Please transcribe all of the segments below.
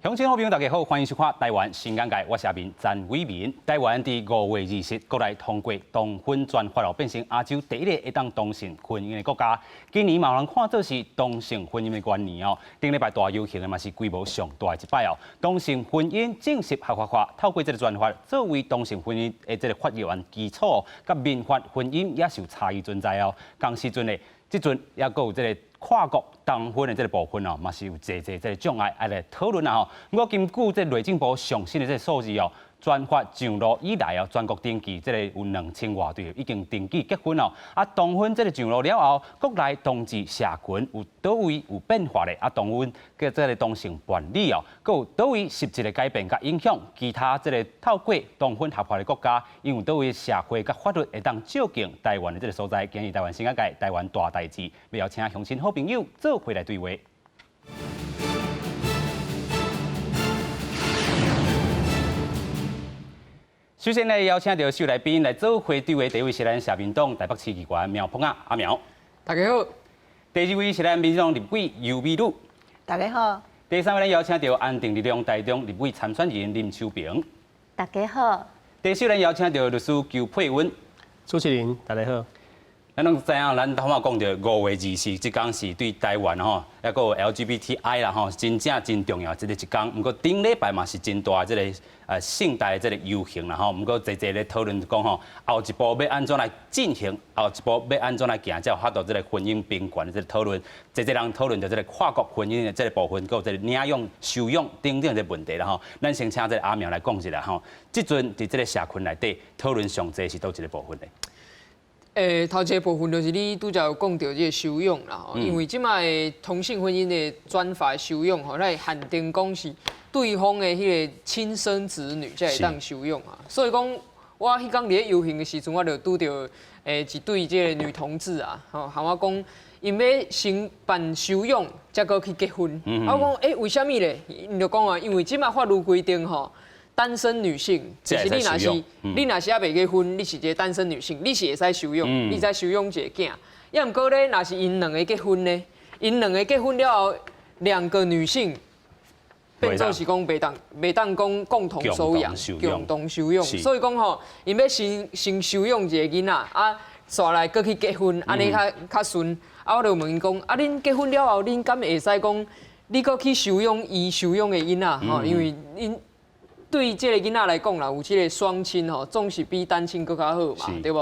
鄉親好朋友大家好，歡迎收看《台灣新眼界》，我是阿明詹偉民。台灣佇5月20日國內通過同婚專法後，變成亞洲第一个會當同性婚姻的國家。今年嘛予人看做是同性婚姻的元年哦。頂禮拜大遊行的嘛是規模上大的一擺哦。同性婚姻正式合法化，透過這个專法作為同性婚姻的這个法源基礎，佮民法婚姻也是有差異存在哦。仝時陣咧，這陣猶閣有這个跨國同婚的這个部分哦，嘛是有濟濟這个障礙愛來討論啊吼。毋過根據這內政部上新的這个數字哦，專法上路以來哦，全國登記這个有2000外對已經登記結婚哦。啊，同婚這个上路了後，國內同志社群有佗位有變化咧？啊，同婚佮這个同性伴侶哦，閣有佗位實質的改變佮影響？其他這个透過同婚合法的國家，𪜶有佗位社會佮法律會當借鏡台灣的這个所在？今日台灣新眼界，台灣大代誌，欲邀請鄉親好朋友做伙來對話。首先呢，邀請著四位來賓來做伙對話。第一位是咱社民黨台北市議員苗博雅阿苗，大家好。第二位是咱民進黨立委游美女，大家好。第三位咱邀請著安定力量台中立委參選人林秋平，大家好。第四位咱邀請著律師邱沛溫，主持人大家好。咱攏知影，咱頭仔講著5月24這工是對台灣吼，猶閣有 LGBTI 啦吼，真正真重要這个一工。毋過頂禮拜嘛是真大這个盛大的這个遊行啦吼。毋過濟濟咧討論講吼，後一步欲按怎來進行，後一步欲按怎來行，才有法度這个婚姻平權的這个討論。濟濟人討論著這个跨國婚姻的這个部分，閣有這个領養、收養等等這個問題啦吼。咱先請這个阿苗來講一下吼。這陣佇這个社群內底討論上濟是佗一个部分咧？頭一个部分就是你拄才有講著這个收養啦吼，因為這擺的同性婚姻的專法收養吼，咱會限定講是對方的彼个親生子女才會當收養啊。所以講，我彼工佇咧遊行的時陣，我就拄著一對這个女同志啊，吼，含我講，𪜶欲先辦收養，才閣去結婚。啊，我講，為啥物咧？𪜶就講啊，因為這擺法律規定吼，單身女性，就是你若是猶未結婚，你是一个單身女性，你是會使收養，你會使收養一个囝。抑毋過咧，若是𪜶兩个結婚咧，𪜶兩个結婚了後，兩個女性變做是講袂當講共同收養，共同收養。所以講吼，𪜶欲先收養一个囡仔，啊，煞來閣去結婚，按呢較較順。啊，我就問𪜶講，啊，恁結婚了後，恁敢會使講，你閣去收養伊收養的囡仔？吼，因為𪜶對這个囡仔來講啦，有這个雙親吼，總是比單親閣較好嘛，對無？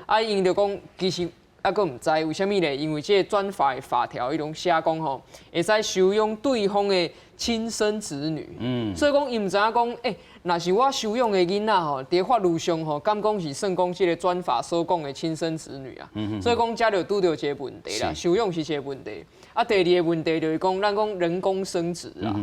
啊，𪜶就講，其實猶閣毋知為啥物咧？因為這个專法的法條，伊攏寫講吼，會使收養對方的親生子女。所以講，𪜶毋知影講，若是我收養的囡仔吼，佇法律上吼，敢講是算講這个專法所講的親生子女啊？所以講，這就拄著一个問題啦。收養是一个問題。啊，第二个問題就是講，咱講人工生殖啊，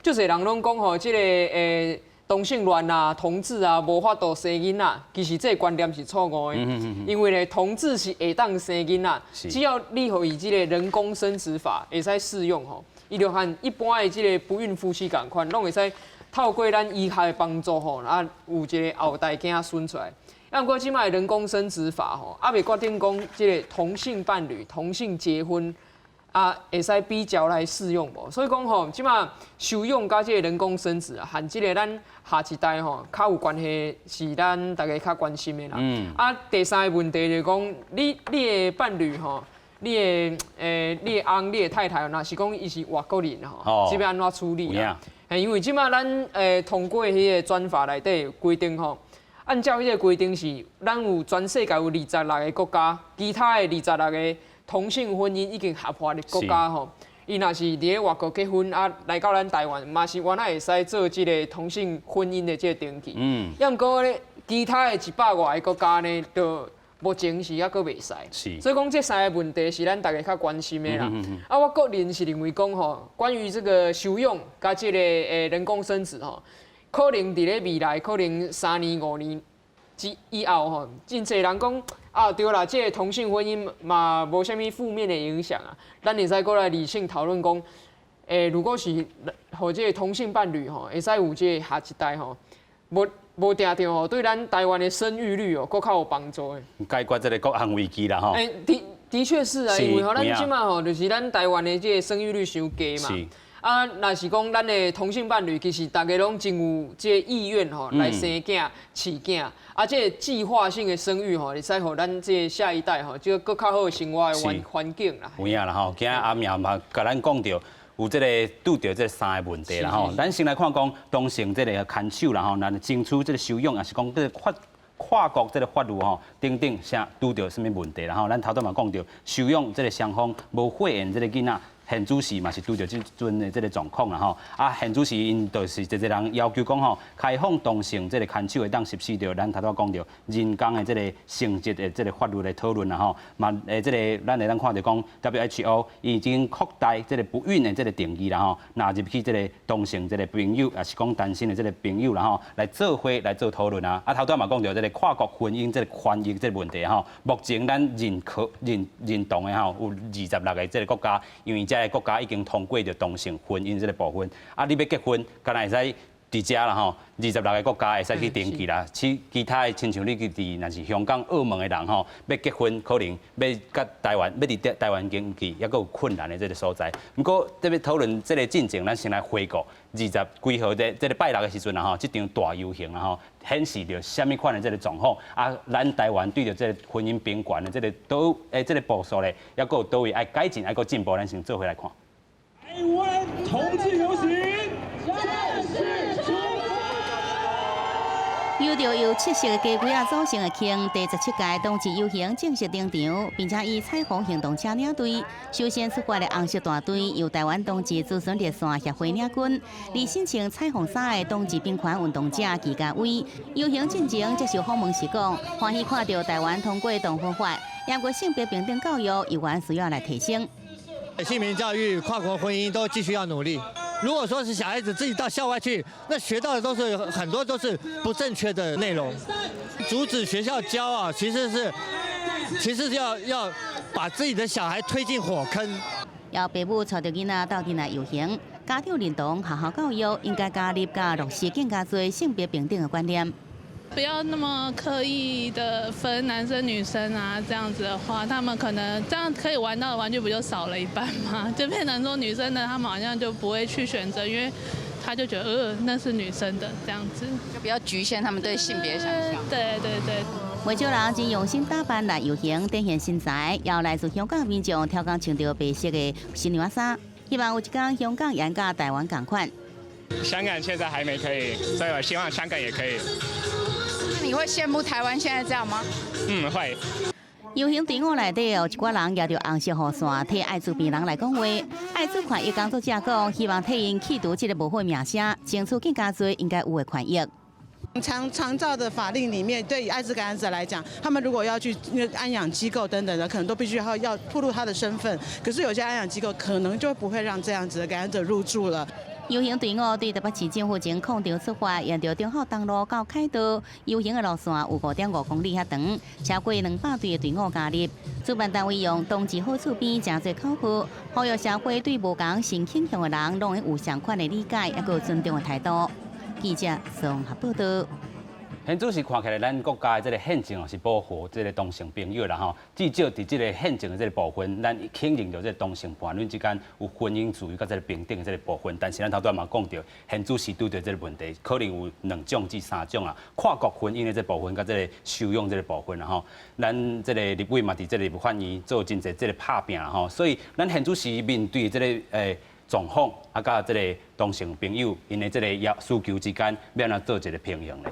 足濟人攏講吼，這个同性戀啊、同志啊，無法度生囡仔，其實這个觀念是錯誤的。因為咧，同志是會當生囡仔，只要你予伊這个人工生殖法會使適用吼，伊就和一般的這个不孕夫妻仝款，攏會使透過咱醫學的幫助吼，啊，有一个後代囝孫出來。啊，毋過這擺人工生殖法吼，猶未決定講這个同性伴侶、同性結婚。啊，會使比較來適用無？所以講吼，這擺收養佮這个人工生殖啊，和這个咱下一代吼較有關係，是咱大家較關心的啦。啊，第三个問題就是講，你的伴侶吼，你的翁、你的太太，若是講伊是外國人吼，這欲按怎處理啊？因為這擺咱通過彼个專法內底規定吼，按照彼个規定是，咱有全世界有26个國家，其他的26个同性婚姻已經合法的國家吼，伊若是佇咧外國結婚啊，來到咱台灣，嘛是原來會使做這个同性婚姻的這个登記。抑毋過咧，其他的100外个國家呢，就目前是猶閣袂使。所以講這三个問題是咱大家較關心的啦。啊，我個人是認為講吼，關於這个收養佮這个人工生殖吼，可能佇咧未來可能3年5年之以後吼，真濟人講啊，對啦，這个同性婚姻嘛無啥物負面的影響啊。咱會使閣來理性討論講，如果是予這个同性伴侶吼，會使有這个下一代吼，無無定著吼，對咱台灣的生育率哦，閣較有幫助的。解決這个國項危機啦吼。的確是啊，因為吼，咱這擺吼，就是咱台灣的這个生育率傷低嘛。啊，若是講咱的同性伴侶，其實大家攏真有這个意願吼，來生囝、飼囝，啊，這个計劃性的生育吼，會使予咱這个下一代吼，這個閣較好的生活的環環境啦。有影啦吼，今仔阿苗嘛共咱講著有這個拄著這三个問題啦吼。咱先來看講同性這个牽手啦吼，咱爭取這个收養，抑是講這个法跨國這个法律吼等等，啥拄著啥物問題啦吼。咱頭拄嘛講著收養這个雙方無血緣這个囡仔。現主時嘛是拄著這陣的這个狀況啦吼，啊現主時𪜶就是濟濟人要求講吼，開放同性這个牽手會當實施著咱頭拄講著人工的這个生殖的這个法律來討論啦吼，嘛誒這个咱會當看著講 WHO 已經擴大這个不孕的這个定義啦吼，納入去這个同性這个朋友，抑是講單身的這个朋友啦吼，來做伙來做討論啊。啊頭拄嘛講著這个跨國婚姻這个權益這个問題吼，目前咱認可認認同的吼有26个這个國家，因為這个國家已經通過著同性婚姻這个部分，啊，你欲結婚，敢若會使佇遮啦吼，26个國家會使去登記啦。其其他的，親像你去佇若是香港、澳門的人吼，欲結婚可能欲佮台灣，欲佇台灣登記，猶閣有困難的這个所在。毋過這欲討論這个進程，咱先來回顧二十幾號這這个拜六的時陣啦吼，這場大遊行啦吼，顯示著啥物款的這个狀況。啊，咱台灣對著這个婚姻平權的這个佗欸這个步數咧，猶閣有佗位愛改進、愛閣進步，咱先做伙來看。台灣同志遊行正式出發。由著由七色的雞胿仔組成的圈，第17屆同志遊行正式登場，並且以彩虹行動車領隊。首先出發的紅色大隊由台灣同志諮詢熱線協會領軍，而身穿彩虹衫的同志平權運動者紀家威。遊行進前接受訪問時講，歡喜看著台灣通過同婚法，毋過性別平等教育猶原需要來提升。性平教育、跨國婚姻都繼續要努力。如果說是小孩子自己到校外去，那學到的都是很多都是不正確的內容。阻止學校教啊，其實是要把自己的小孩推進火坑。由爸母帶著囡仔鬥陣來遊行，家長認同學校教育應該加入佮落實更加濟性別平等的觀念。不要那麼刻意的分男生女生啊，這樣子的話，他們可能這樣可以玩到的玩具不就少了一半嗎？就變成說女生的，他們好像就不會去選擇，因為他就覺得那是女生的這樣子，就比較局限他們對性別想象。對對對。不少人真用心打扮來遊行，展現身材，也有來自香港民眾挑工穿著白色的新娘衫，希望有一天香港也佮台灣仝款。香港現在還沒可以，所以我希望香港也可以。那你會羨慕台灣現在這樣嗎？嗯，會。遊行隊伍內底有一寡人舉著紅色雨傘，替愛滋病人來講話。愛滋權益工作者講，希望替𪜶去除這个無好名聲，爭取更加濟應該有的權益。長長照的法令裡面，對於艾滋感染者來講，他們如果要去安養機構等等的，可能都必須要暴露他的身份。可是有些安養機構可能就不會讓這樣子的感染者入住了。遊行隊伍對台北市政府前廣場出發，沿著忠孝東路到凱道，遊行的路線有5.5公里遐長，超過200隊的隊伍加入。主辦單位用同志好厝邊誠濟口號，呼籲社會對無仝性傾向的人，攏會有相款的理解，抑閣有尊重的態度。記者綜合報道。現主時看起來，咱國家的這个憲政哦是保護這个同性朋友啦吼。至少佇這个憲政的這个部分，咱肯認著這个同性伴侶之間有婚姻自由佮這个平等的這个部分。但是咱頭拄嘛講著，現主時拄著這个問題，可能有兩種至三種啊。跨國婚姻的這部分佮這个收養這个部分啦吼。咱這个立委嘛佇這个立法院做真濟這个拍拚啦吼。所以咱現主時面對這个狀況啊，佮這个同性朋友𪜶的這个要需求之間，欲按怎做一个平衡咧？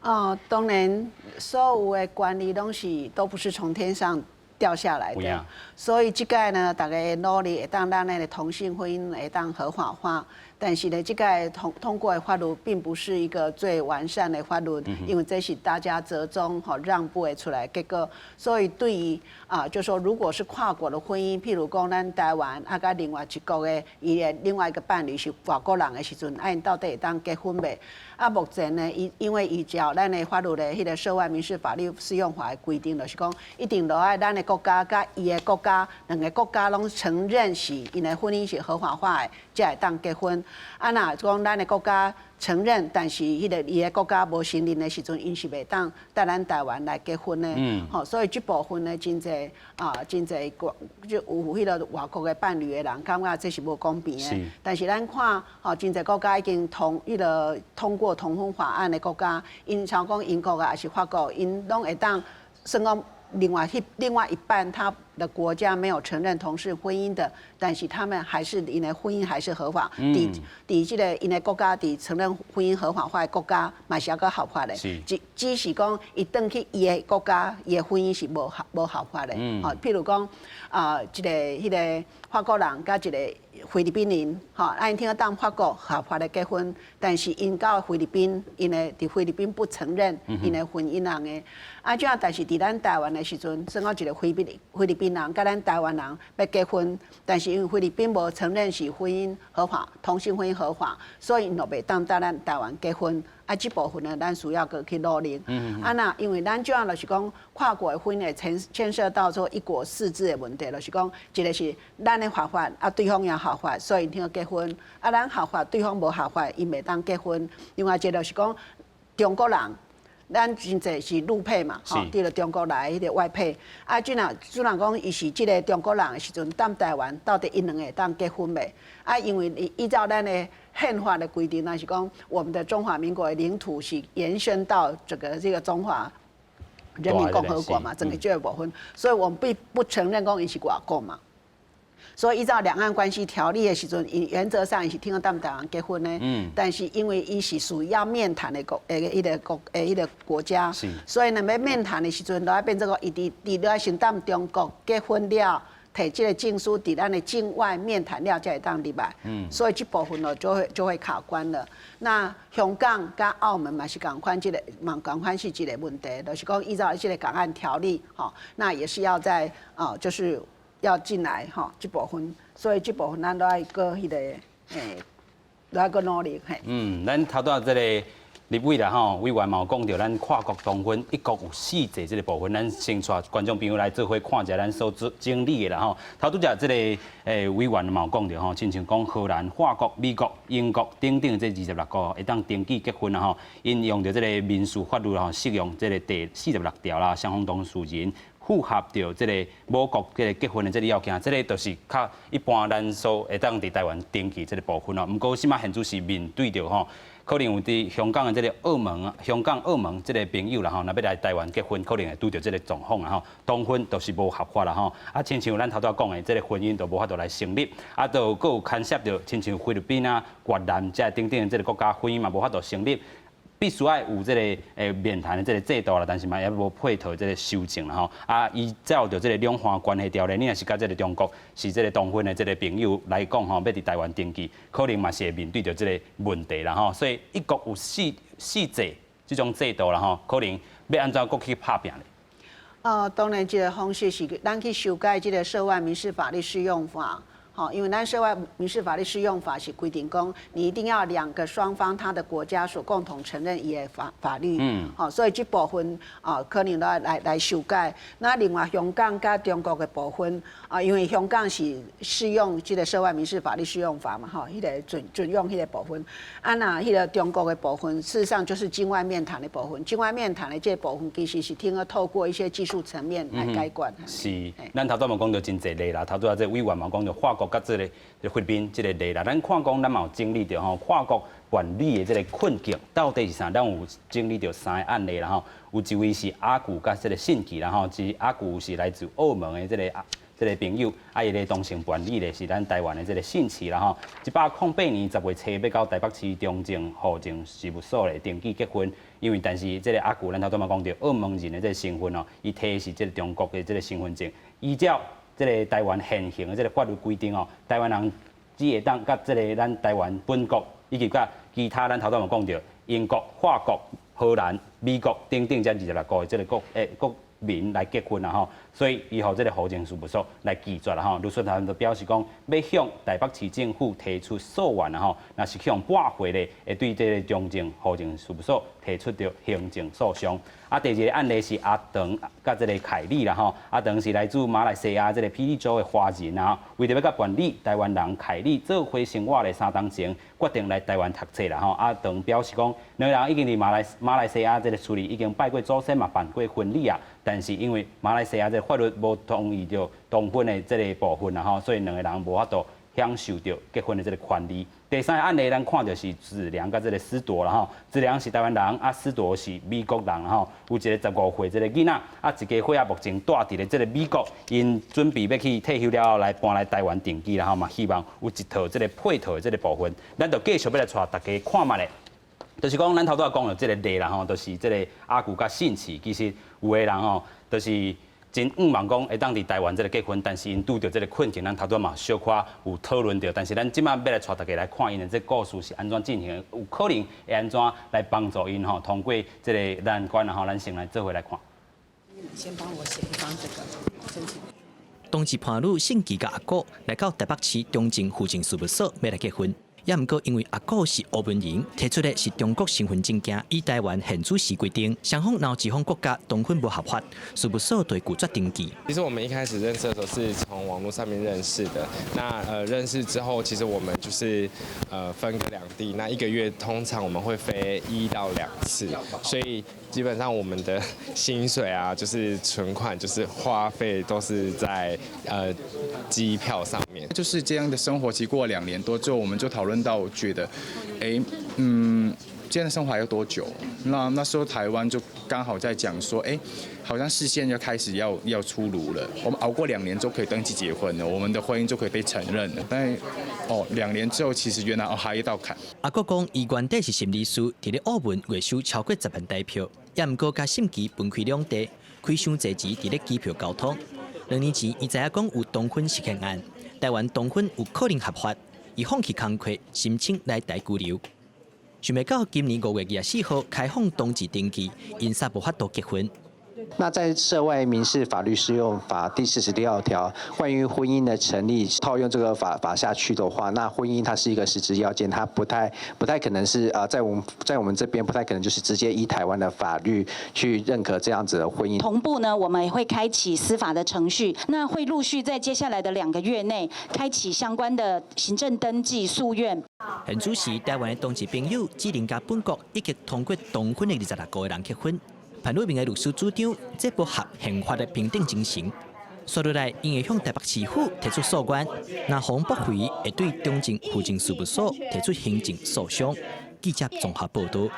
哦，當然，所有的權利攏是都不是從天上掉下來的，所以這個呢，大家努力會當讓咱的同性婚姻會當合法化。但是呢，這個通過的法律並不是一個最完善的法律，因為這是大家折中吼讓步的出來結果。所以對於啊，就說如果是跨國的婚姻，譬如講咱台灣啊，佮另外一國的伊的另外一個伴侶是外國人的時陣，啊，𪜶到底會當結婚袂？啊，目前呢，因為依照咱的法律的彼个涉外民事法律適用法的規定，就是講一定著愛咱的國家佮伊的國家兩个國家攏承認是𪜶的婚姻是合法化的，才會當結婚。啊，若講咱的國家承認，但是彼个伊的國家無承認的時陣，𪜶是袂當佇咱台灣來結婚的。吼，所以這部分呢，真濟啊，真濟國就有彼个外國的伴侶的人，感覺這是無公平的。但是咱看，吼，真濟國家已經通彼个通過同婚法案的國家，𪜶像講英國啊，抑是法國，𪜶攏會當算講另外一半，他的國家沒有承認同性婚姻的，但是他們還是𪜶的婚姻還是合法。佇這個𪜶的國家，佇承認婚姻合法化的國家，嘛是猶閣合法的。只是講伊轉去伊的國家，伊的婚姻是無合法的。吼，譬如講啊，這個彼个法國人佮一个菲律賓人，吼，啊，𪜶聽講佇法國合法的結婚，但是𪜶到菲律賓，𪜶的佇菲律賓不承認𪜶的婚姻人的。啊，這樣但是佇咱台灣的時陣，算講一个菲律賓人佮咱台灣人欲結婚，但是因為菲律賓無承認是婚姻合法，同性婚姻合法，所以𪜶就袂當佇咱台灣結婚。啊，這部分呢，咱需要閣去努力。啊，若因為咱這樣就是講跨國的婚姻牽涉到說一國四制的問題，就是講一个是咱的合法，啊，對方也合法，所以𪜶結婚。啊，咱合法，對方無合法，𪜶袂當結婚。另外一个就是講中國人。咱真濟是陸配嘛，吼，佇著中國來彼个外配。啊，這若講伊是這个中國人的時陣，佇台灣到底𪜶兩个會當結婚袂？啊，因為依照咱的憲法的規定，那是講我們的中華民國的領土是延伸到這個中華人民共和國嘛，整個這個部分，所以我們並不承認講伊是外國嘛。所以依照兩岸關係條例的時陣，原則上是聽講佇台灣結婚的。但是因為伊是屬於要面談的國，一個國家，所以呢，欲面談的時陣，都愛變做講，伊佇咧先佇中國結婚了，提這個證書，佇咱的境外面談了，才會當入來。所以這部分咯，就會卡關了。那香港佮澳門嘛是仝款，這個嘛仝款是這個問題，就是講依照這個港澳條例，吼，那也是要在啊，就是要進來吼，這部分，所以這部分咱都愛閣彼个，都愛閣努力嘿。嗯，咱頭拄這個立委啦吼，委員嘛有講著，咱跨國通婚一國有四制這個部分，咱先帶觀眾朋友來做伙看一下咱所做整理的啦吼。頭拄才這个委員嘛有講著吼，親像講荷蘭、法國、美國、英國等等這26國會當登記結婚啦吼，𪜶用著這个民事法律吼，適用這个第46條啦，雙方當事人符合著這个母國這个結婚的這个要件，這个就是較一般咱所會當佇台灣登記這个部分咯。毋過這擺現在是面對著吼，可能有佇香港的這个澳門啊，香港、澳門這个朋友啦吼，若欲來台灣結婚，可能會拄著這个狀況啦吼。通婚就是無合法啦吼。啊，親像咱頭拄仔講的，這个婚姻就無法度來成立。啊，就閣有牽涉著親像菲律賓啊、越南這等等這个國家，婚姻嘛無法度成立。必須愛有這个面談的這个制度啦，但是嘛猶無配套這个修正啦吼。啊，依照著這个兩岸關係條例，你若是佮這个中國是這个通婚的這个朋友來講吼，欲佇台灣登記，可能嘛是會面對著這个問題啦吼。所以一國有四制這種制度啦吼，可能欲按怎閣去拍拚咧？哦，當然，這個方式是咱去修改這个涉外民事法律適用法。吼，因為咱涉外民事法律適用法是規定講，你一定要兩個雙方他的國家所共同承認伊的法律。吼，所以這部分啊，可能都愛來修改。那另外香港佮中國的部分啊，因為香港是適用這个涉外民事法律適用法嘛，吼，彼个準用彼个部分。啊，若彼个中國的部分，事實上就是境外面談的部分。境外面談的這個部分，其實是聽講透過一些技術層面來解決。是，咱頭拄嘛講著真濟例啦，頭拄仔這委員嘛講著法國佮這个菲律賓這个例啦，咱看講咱嘛有整理著吼，跨國伴侶的這个困境到底是啥？咱有整理著三个案例啦吼，有一位是阿古佮這个信奇啦吼，是阿古是來自澳門的這个朋友，啊，伊的同性伴侶咧是咱台灣的這个信奇啦吼。108年10月初欲到台北市中正戶政事務所咧登記結婚，因為但是這个阿古咱頭拄嘛講著澳門人的這个身份哦，伊提的是這个中國的這个身份證，依照這个台灣現行的這个法律規定哦，台灣人只會當佮這个咱台灣本國以及佮其他咱頭拄嘛講著英國、法國、荷蘭、美國等等這26個這个國民來結婚啦吼。所以伊予這個戶政事務所來拒絕啦吼。律師團就表示講，欲向台北市政府提出訴願啦吼，若是去予駁回咧，會對這個中正戶政事務所提出著行政訴訟。啊，第二個案例是阿長佮這個凱利啦吼，阿長是來自馬來西亞這個霹靂州的華人啊，為著欲佮伴侶台灣人凱利做伙生活咧3冬前，決定來台灣讀冊啦吼。阿長表示講，兩个人已經佇馬來西亞這個厝裡已經拜過祖先嘛，辦過婚禮啊，但是因為馬來西亞這個法律無同意著同婚的這個部分啦吼，所以兩個人無法度享受著結婚的這個權利。第三個案例，咱看著是子良佮這個思鐸啦吼，子良是台灣人，啊思鐸是美國人吼，有一个15歲這個囡仔，啊一家伙仔目前蹛佇咧這個美國，𪜶準備欲去退休了後來搬來台灣定居啦吼，嘛希望有一套這個配套的這個部分，咱就繼續欲來帶大家看覓咧。就是講，咱頭拄仔講著這個例啦吼，就是這個阿古佮信慈，其實有的人吼，就是真向望講會當佇台灣這个結婚，但是𪜶拄著這个困境，咱頭拄仔嘛小可有討論著。但是咱這擺欲來帶大家來看𪜶的這個故事是按怎進行的，有可能會按怎來幫助𪜶吼通過這个難關啦吼，咱先來做伙來看。先幫我寫一張這個申請。同志伴侶信琪佮阿古來到台北市中正戶政事務所欲來結婚。也毋過因為阿古是澳門人，提出的是中國身份證件，依台灣現主時規定，雙方若有一方國家同婚無合法，事務所就會拒絕登記。其實我們一開始認識的時候是從網絡上面認識的，那認識之後，其實我們就是分隔兩地，那一個月通常我們會飛1到2次，所以基本上我們的薪水啊，就是存款，就是花費都是在機票上面。就是這樣的生活，其實過了2年多之後，我們就討論到，我覺得，哎，這樣的生活還要多久？那時候台灣就剛好在講說，哎，好像釋憲要開始要出爐了，我們熬過兩年就可以登記結婚了，我們的婚姻就可以被承認了。但哦，2年之後其實原來哦還有一道坎。阿國講，伊原底是心理師，佇咧澳門月收超過10萬台票，也毋過佮信琪分開兩地，開傷濟錢佇咧機票交通。2年前，伊知影講有同婚釋憲案，台灣同婚有可能合法，伊放棄工課，申請來台居留。想袂到今年5月24號開放同志登記，𪜶煞無法度結婚。那在涉外民事法律適用法第46條，關於婚姻的成立，套用這個法下去的話，那婚姻它是一個實質要件，它不太可能是啊，在我們這邊不太可能就是直接依台灣的法律去認可這樣子的婚姻。同步呢，我們也會開啟司法的程序，那會陸續在接下來的2個月內開啟相關的行政登記訴願。現主時台灣的同志朋友只能佮本國已經通過同婚的26個人結婚。潘偉明的律師主張，這不合憲法的平等精神。紲落來，𪜶會向台北市府提出訴願，若予駁回，會對中正戶政事務所提出行政訴訟。記者綜合報道。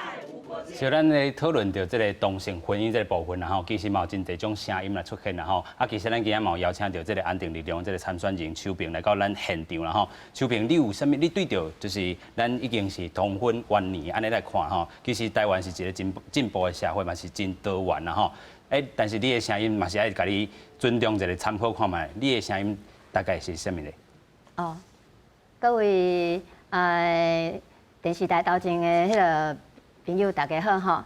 像咱咧討論著這個同性婚姻這個部分啦吼，其實嘛有真濟種聲音來出現啦吼。啊，其實咱今仔嘛有邀請著這個安定力量這個參選人秋萍來到咱現場啦吼。秋萍，你有啥物？你對著就是咱已經是同婚元年按呢來看吼，其實台灣是一個真進步的社會，嘛是真多元啦吼。欸，但是你的聲音嘛是愛共你尊重一下參考看覓，你的聲音大概是啥物咧？哦，各位電視台頭前的彼个朋友大家好吼，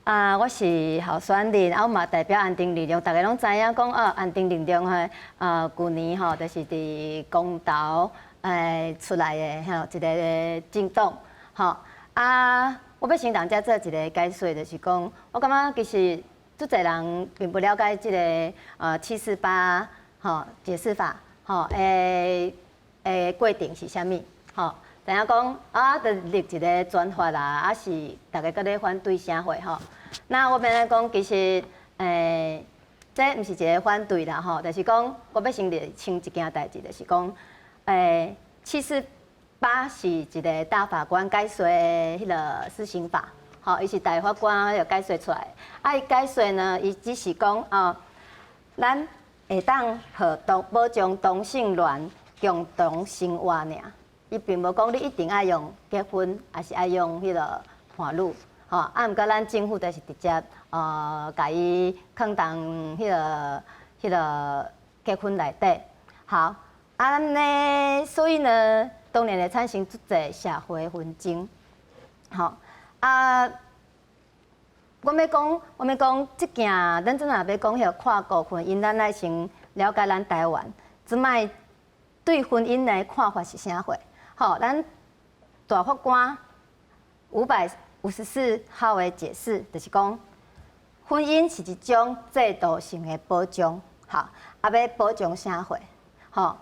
啊，我是候選人，啊，我嘛代表安定力量，大家攏知影講哦，安定力量吼，舊年吼，就是佇公投出來的吼一个政黨，吼，啊，我欲先佇遮做一个解說，就是講，我感覺其實足濟人並不了解這个748吼解釋法吼的過程是啥物，吼。知影講啊，就立一个專法啦，啊是逐家閣咧反對啥貨吼。那我欲來講，其實這毋是一个反對啦吼，就是講我欲先釐清一件代誌，就是講748是一个大法官解說的彼个施行法，吼，伊是大法官彼个解說出來。啊，伊解說呢，伊只是講哦，咱會當予同保障同性戀共同生活爾。伊並無講你一定愛用結婚，抑是愛用彼个伴侶，吼。啊，毋過咱政府就是直接共伊放佇彼个結婚內底。好，啊呢，所以呢，當然會產生足濟社會紛爭。吼，啊，我欲講，這件咱陣若欲講彼个跨國婚姻，咱愛先了解咱台灣這擺對婚姻的看法是啥貨？吼，咱大法官554號的解釋，就是講婚姻是一種制度性的保障，吼，啊，欲保障啥貨？吼，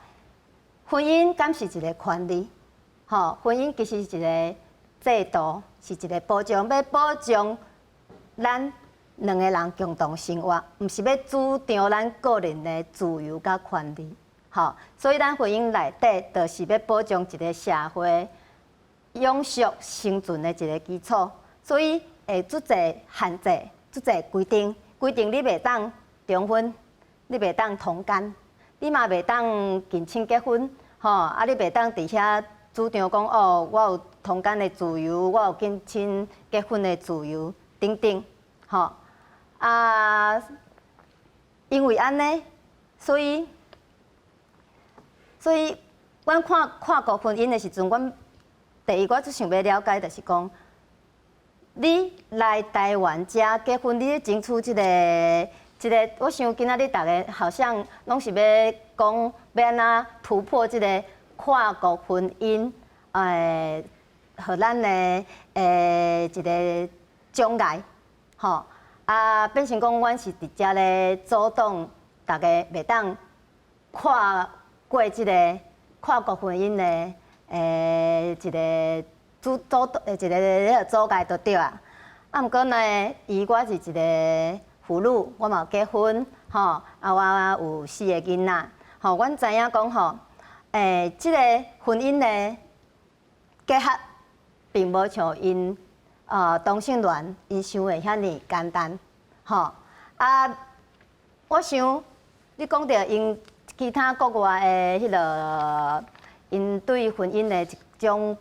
婚姻敢是一個權利？吼，婚姻其實是一個制度，是一個保障，欲保障咱兩個人共同生活，毋是欲主張咱個人的自由佮權利。吼，所以咱婚姻內底，就是欲保障一個社會永續生存的一個基礎。所以會足濟限制、足濟規定，規定你袂當重婚，你袂當通姦，你嘛袂當近親結婚，吼，啊，你袂當佇遐主張講哦，我有通姦的自由，我有近親結婚的自由等等，吼，啊，因為按呢，所以阮看跨國婚姻的時陣，阮第一我最想欲了解就是講，你來台灣遮結婚，你咧爭取這個，我想今仔日逐家好像攏是欲講欲按怎突破這個跨國婚姻，予咱的一個障礙，吼，啊，變成講阮是佇遮咧阻擋逐家袂當跨過這個跨國婚姻的一個阻阻一個彼個阻礙就對啊。啊，毋過呢，伊我是一個婦女，我嘛有結婚，吼，啊，我有四個囡仔，吼，阮知影講吼，這個婚姻的結合並無像𪜶同性戀𪜶想的遐爾簡單，吼，啊，我想你講著𪜶其他國外的彼个，𪜶對婚姻的一種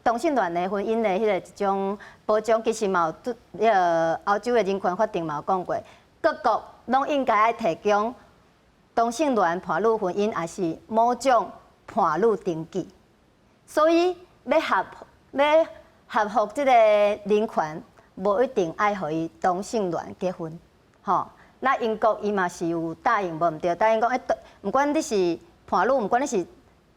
同性戀的婚姻的彼個一種保障，其實嘛有對彼个歐洲的人權法庭嘛有講過，各國攏應該愛提供同性戀伴侶婚姻，抑是某種伴侶登記。所以欲合符這個人權，無一定愛予伊同性戀結婚，吼。那英國伊嘛是有答應，無毋對，答應講，毋管你是伴侶，毋管你是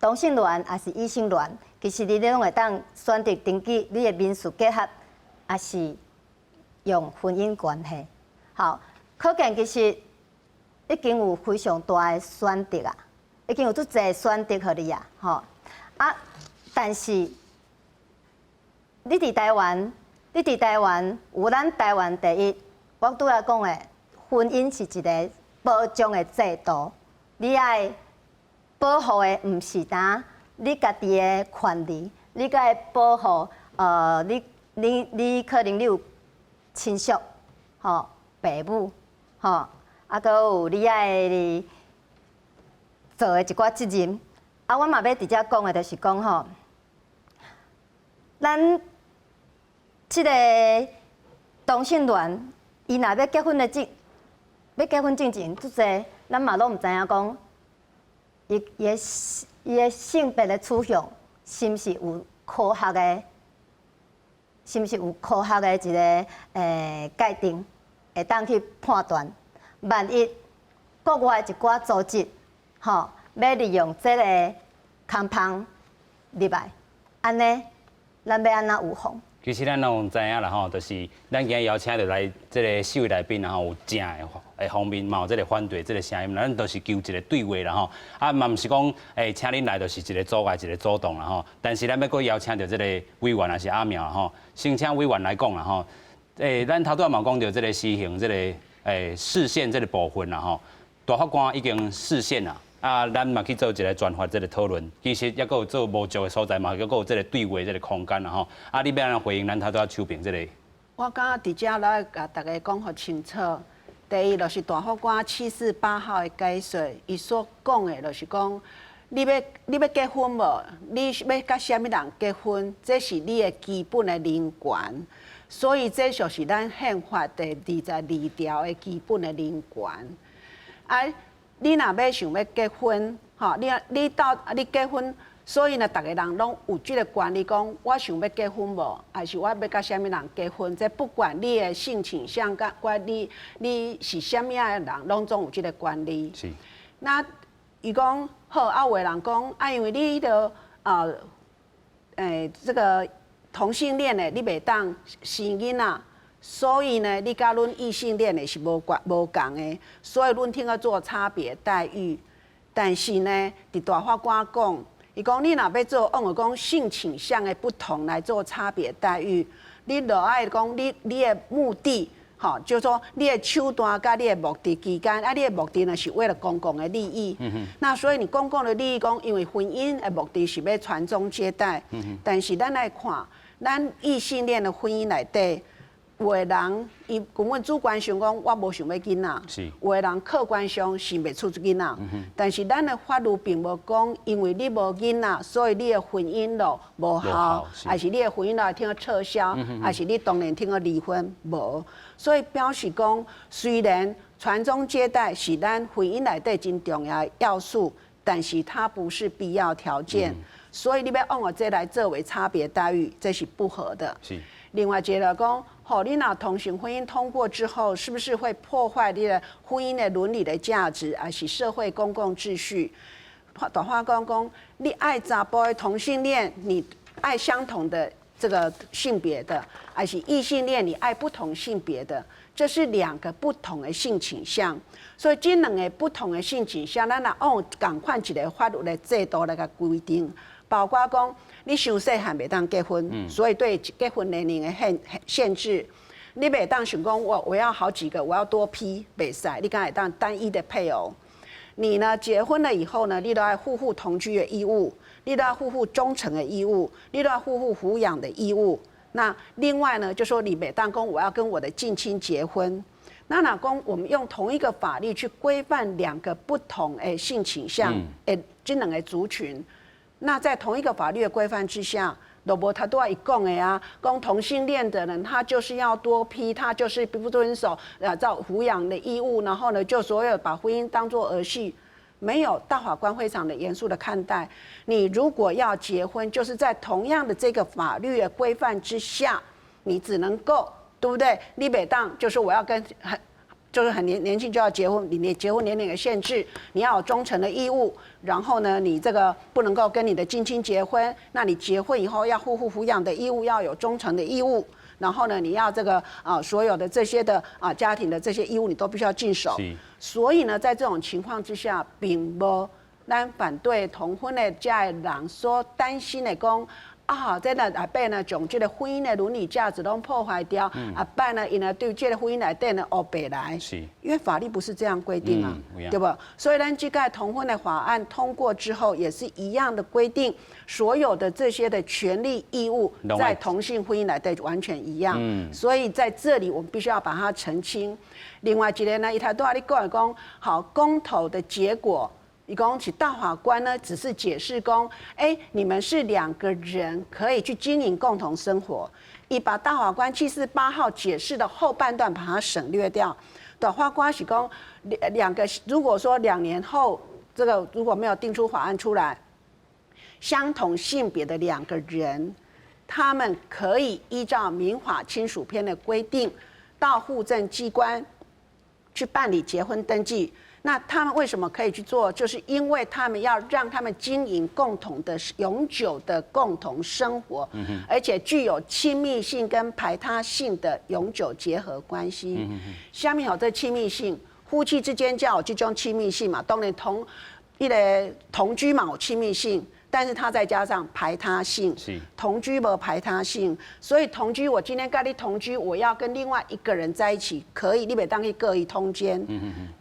同性戀抑是異性戀，其實你攏會當選擇登記你的民事結合，抑是用婚姻關係。好，可見其實已經有非常大的選擇啊，已經有足濟選擇予你啊，吼啊！但是你佇台灣有咱台灣第一，我拄仔講的婚姻是一個保障的制度，你愛保護的毋是單你家己的權利，你閣愛保護你可能你有親屬，吼，爸母，吼，啊，閣有你愛做的一寡責任。啊，我嘛欲佇遮講的，就是講吼，咱這個同性戀，伊若欲結婚進前，足濟，咱嘛攏毋知影講，伊的性別的取向是毋是有科學的，是毋是有科學的一個界定，會當去判斷。萬一國外一寡組織，吼，欲利用這个空縫入來，按呢，咱欲按怎預防？其實咱攏知影啦吼，就是咱今日邀請著來這个四位來賓啦吼，有正的方面，嘛有這个反對這个聲音，咱都是求一个對話啦吼。啊，嘛毋是講請恁來就是一个阻礙，一个阻擋啦吼。但是咱欲閣邀請著這个委員抑是阿苗吼，先請委員來講啦吼。咱頭拄仔嘛講著這个施行這个釋憲這个部分啦吼，大法官已經釋憲啦。啊，咱嘛去做一个轉法這个討論，其實猶閣有做無足的所在嘛，猶閣有這个對話這个空間啦吼。啊，你欲按怎回應咱頭拄仔手邊這个？我感覺佇遮來共大家講予清楚。第一，就是大法官748號的解說，伊所講的，就是講，你欲結婚無？你欲佮啥物人結婚？這是你的基本的人權。所以這就是咱憲法第22條的基本的人權。啊，你若欲想欲結婚，吼，你你到你結婚，所以呢，逐个人攏有這个權利，講我想欲結婚無，抑是我欲佮啥物人結婚，這不管你的性傾向，佮管你是啥物樣的人，攏總有這个權利。那伊講好，啊有的人講啊，因為你著啊，這个同性戀的，你袂當生囡仔，所以呢，你佮阮異性戀的是無關無仝的，所以阮聽閣做差別待遇。但是呢，佇大法官講，伊講你若欲做，按講性傾向的不同來做差別待遇，你著愛講你的目的，吼，就是說你的手段佮你的目的之間，啊，你的目的呢是為了公共的利益。那所以你公共的利益講，因為婚姻的目的是欲傳宗接代。但是咱來看，咱異性戀的婚姻內底，有的人伊根本主觀上講，我無想欲囡仔。有的人客觀上生袂出囡仔。但是咱的法律並無講，因為你無囡仔，所以你的婚姻就無效，抑是你的婚姻就聽閣撤銷，抑是你當然聽閣離婚無。所以表示講，雖然傳宗接代是咱婚姻內底真重要的要素，但是它不是必要條件。所以你欲按這個來作為差別待遇，這是不合的。另外一個講，吼，你若同性婚姻通過之後，是不是會破壞你的婚姻的倫理的價值，抑是社會公共秩序？大法官講，你愛查埔的同性戀，你愛相同的這個性別的，抑是異性戀，你愛不同性別的，這是兩個不同的性傾向。所以這兩個不同的性傾向，咱若按仝款一个法律的制度來共規定，包括講你傷細漢袂當結婚，所以對結婚年齡的限制，你袂當想講我要好幾個，我要多批袂使，你敢會當單一的配偶。你呢結婚了以後呢，你都要互負同居的義務，你都要互負忠誠的義務，你都要互負撫養的義務。那另外呢，就說你袂當講我要跟我的近親結婚，那若講我們用同一個法律去規範兩個不同的性傾向的這兩個族群，那在同一個法律的規範之下，羅伯他都愛講的啊，講同性戀的人，他就是要多批，他就是不遵守照撫養的義務，然後呢，就所有把婚姻當作兒戲，沒有，大法官非常的嚴肅的看待。你如果要結婚，就是在同樣的這個法律的規範之下，你只能夠，對不對？你袂當就是我要跟很。就是很年輕就要結婚，你結婚年齡的限制，你要有忠誠的義務，然後呢，你這個不能夠跟你的近親結婚，那你結婚以後要互負撫養的義務，要有忠誠的義務，然後呢，你要這個啊所有的這些的啊家庭的這些義務，你都必須要盡守。所以呢，在這種情況之下，並無咱反對同婚的這人所擔心的講。啊，這呢後擺呢，將這个婚姻的倫理價值攏破壞掉。後擺呢，𪜶呢對這个婚姻內底呢烏白來。因為法律不是這樣規定啊，對不？所以咱這個同婚的法案通過之後，也是一樣的規定，所有的這些的權利義務，在同性婚姻內底完全一樣。所以在這裡我們必須要把它澄清。另外一個呢，伊頭拄仔你講講，好，公投的結果。伊講是大法官呢，只是解釋講，哎，你們是兩個人可以去經營共同生活。伊把大法官748號解釋的後半段把它省略掉。大法官是講兩個，如果說2年後這個如果沒有定出法案出來，相同性別的兩個人，他們可以依照民法親屬篇的規定，到戶政機關去辦理結婚登記。那他們為什麼可以去做？就是因為他們要讓他們經營共同的永久的共同生活，而且具有親密性跟排他性的永久結合關係。啥物號做親密性，夫妻之間才有這種親密性嘛，當然一個同居嘛有親密性，但是他再加上排他性，同居無排他性，所以同居我今天佮你同居，我要跟另外一個人在一起，可以，你袂當去告伊通姦。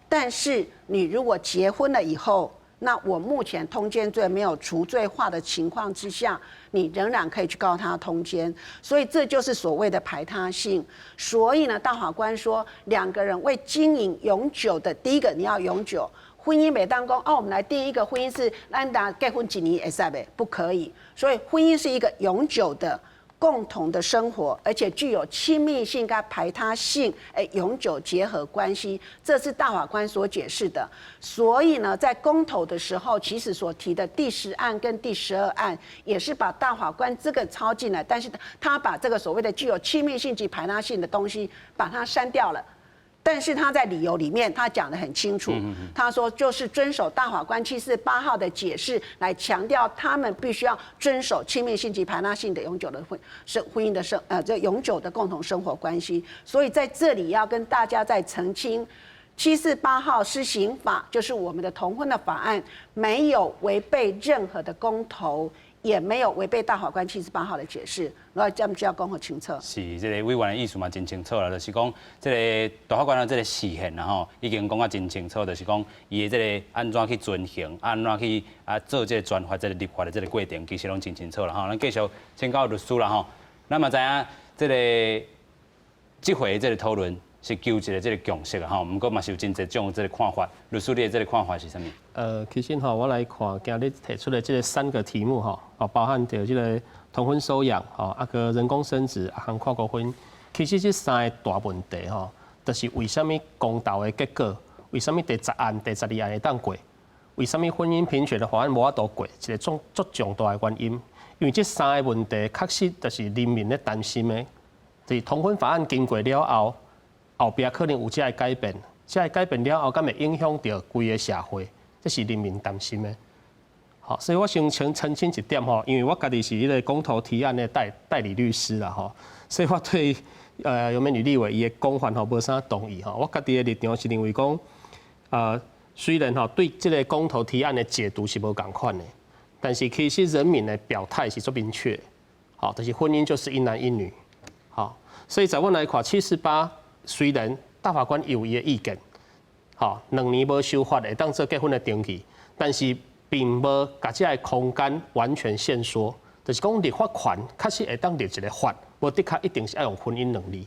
但是你如果結婚了以後，那我目前通姦罪沒有除罪化的情況之下，你仍然可以去告他通姦，所以這就是所謂的排他性。所以呢，大法官說，兩個人為經營永久的，第一個你要永久婚姻，袂當講哦，我們來定一個婚姻是咱呾結婚一年會使袂？不可以。所以婚姻是一個永久的。共同生活的關係，所以共同的生活，而且具有親密性佮排他性，永久結合關係，這是大法官所解釋的。所以呢，在公投的時候，其實所提的第10案跟第12案，也是把大法官這個抄進來，但是他把這個所謂的具有親密性及排他性的東西，把它刪掉了。但是他在理由裡面，他講得很清楚，他說就是遵守大法官748號的解釋，來強調他們必須要遵守親密性及排他性的永久的婚生婚姻的生呃這永久的共同生活關係。所以在這裡要跟大家再澄清，七四八號施行法就是我們的同婚的法案，沒有違背任何的公投，也沒有違背大法官七十八號的解釋，我這樣就要講予清楚。是，這個委員的意思嘛，真清楚啦，就是講這個大法官的這個釋憲啦吼，已經講甲真清楚，就是講伊的這個按怎去遵行，按怎去啊做這個轉法這個立法的這個過程，其實攏真清楚啦吼。咱繼續請教律師啦吼，咱嘛知影這個這回這個討論是求一個這個共識啊吼，毋過嘛是有真濟種這個看法。律師你的這個看法是啥物？其實吼，我來看今日提出的這個三個題目吼，哦，包含著這個同婚收養，吼，啊閣人工生殖，啊和跨國婚姻，其實這三個大問題吼，就是為啥物公投的結果，為啥物第10案、第12案會當過？為啥物婚姻平權的法案無法度過？一個足足重大的原因，因為這三個問題確實就是人民咧擔心的，就是同婚法案經過了後，後壁可能有這个改變，這个改變了後，敢會影響著規个社會？這是人民擔心的。好，所以我先澄清一點吼，因為我家己是彼個公投提案的代理律師啦吼，所以我對游美女立委伊的講法吼無啥同意吼。我家己的立場是認為講，雖然吼對這個公投提案的解讀是無仝款的，但是其實人民的表態是足明確，好，就是婚姻就是一男一女，好，所以在阮來看，七四八雖然大法官有伊的意見，好，2年無修法會當做結婚的登記，但是並無共這个空間完全限縮，就是講立法權確實會當立一個法，無的確一定是愛用婚姻兩字，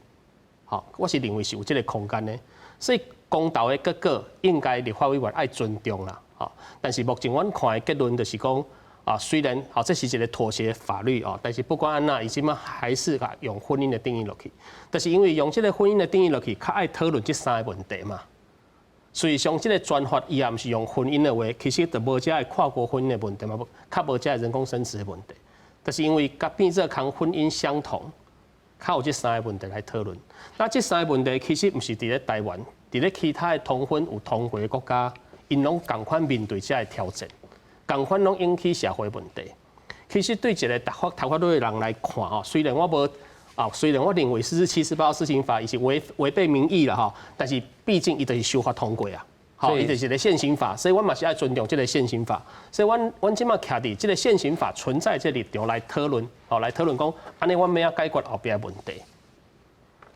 好，我是認為是有這個空間的，所以公投的結果應該立法委員愛尊重啦，好，但是目前阮看的結論就是講，啊，雖然好這是一個妥協法律哦，但是不管按怎，伊這馬還是共用婚姻的定義落去，但是因為用這個婚姻的定義落去，較愛討論這三个問題嘛。所以像這個轉法，伊也毋是用婚姻的話，其實就無這个跨國婚姻的問題嘛，較無這个人工生殖的問題。但是因為共變做仝婚姻相同，較有這三个問題來討論。那這三个問題其實毋是佇咧台灣，佇咧其他的同婚有通過的國家，𪜶攏仝款面對這个挑戰，仝款攏引起社會問題。其實對一個讀法讀法律的人來看哦，雖然我無啊，雖然我認為748施行法伊是違背民意啦吼，但是畢竟伊就是修法通過啊，好，伊就是一個現行法，所以阮嘛是愛尊重這個現行法。所以阮這馬徛佇這個現行法存在這立場來討論，吼，來討論講，按呢阮欲按怎解決後壁的問題。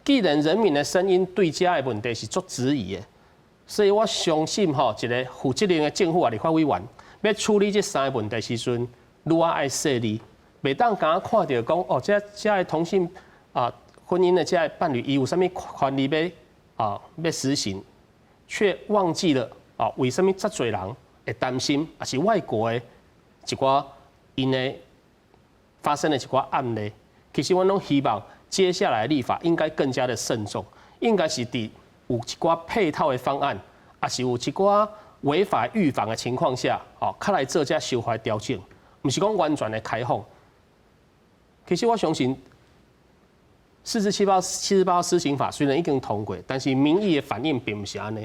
既然人民的聲音對這个問題是足質疑的，所以我相信吼，一個負責任的政府啊，立法委員欲處理這三個問題時陣，愈仔愛細膩，袂當干焦看著講哦，這个同性啊婚姻的這个伴侶，伊有啥物權利欲啊欲實行，卻忘記了啊，為啥物遮濟人會擔心，抑是外國的一寡𪜶的發生的一寡案例，其實阮攏希望接下來的立法應該更加的慎重，應該是佇有一寡配套的方案，抑是有一寡違法預防的情況下，哦，較來做這修法調整，毋是講完全的開放。其實我相信，478施行法雖然已經通過，但是民意的反應並毋是按呢。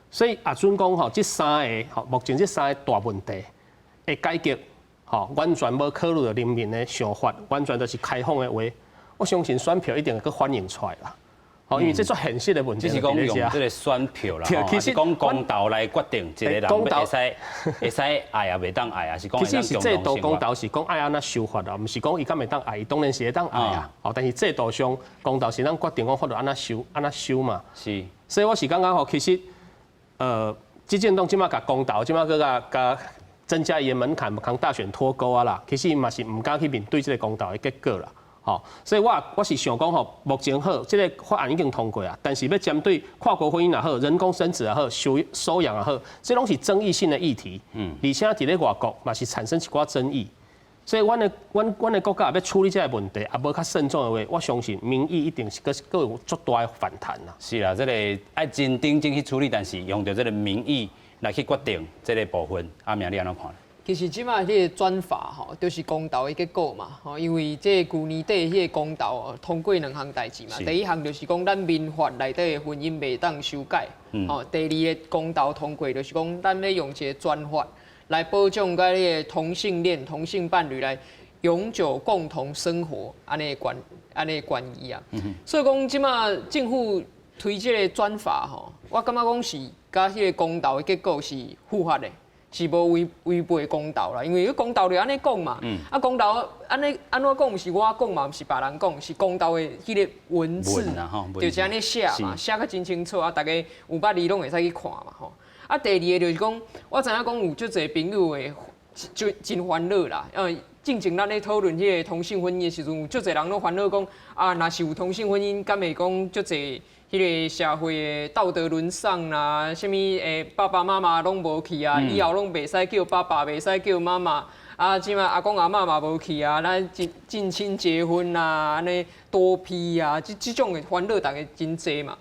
所以阿准講吼，這三个吼，目前這三个大問題的解決，吼，完全無考慮著人民的想法，完全就是開放的話，我相信選票一定會閣反映出來啦。吼，因為這足現實的問題。只是講用這個選票啦，吼，是講公投來決定一個人會使愛抑袂當愛，抑是講其實是制度公投是講愛按怎修法啦，毋是講伊敢會當愛，伊當然是會當愛啊。吼，但是制度上公投是咱決定講法律按怎修，按怎修嘛。所以我是感覺吼，其實，執政黨這馬共公投，這馬閣共共增加伊的門檻，共大選脫鈎啊啦。其實嘛是毋敢去面對這個公投的結果啦。吼，所以我是想講吼，目前好，這个法案已經通過啊，但是欲針對跨國婚姻也好，人工生殖也好，收養也好，這攏是爭議性的議題。而且佇咧外國嘛是產生一寡爭議。所以，阮的國家欲處理這个問題，啊無較慎重的話，我相信民意一定是閣閣有足大的反彈啦。是啦，這個愛真認真去處理，但是用著這个民意來去決定這个部分，阿明你按怎看？其實這擺彼个轉法吼，就是公投的結果嘛。吼，因為這舊年底彼个公投哦，通過兩項代誌嘛。第一項就是講咱民法內底的婚姻袂當修改。吼，第二个公投通過就是講咱欲用一个專法來保障佮彼个同性戀、同性伴侶來永久共同生活按呢權按呢權益啊。所以講這擺政府推這个轉法吼，我感覺講是佮彼个公投的結果是符合的。是無違背公投啦，因為公投就按呢講嘛，啊公投按呢按怎講，毋是我講嘛，毋是別人講，是公投的彼个文字，就是按呢寫嘛，寫甲真清楚啊，逐家有捌字攏會使去看嘛吼。啊，第二个就是講，我知影講有足濟朋友會就真煩惱啦，因為進前咱咧討論彼个同性婚姻的時陣，有足濟人攏煩惱講，啊，若是有同性婚姻，敢會講足濟彼个社會的道德淪喪啦，啥物爸爸媽媽攏無去啊，以後攏袂使叫爸爸，袂使叫媽媽，啊，這擺阿公阿嬤嘛無去啊，咱近親結婚啊，按呢多批啊，這種的煩惱逐家真濟嘛。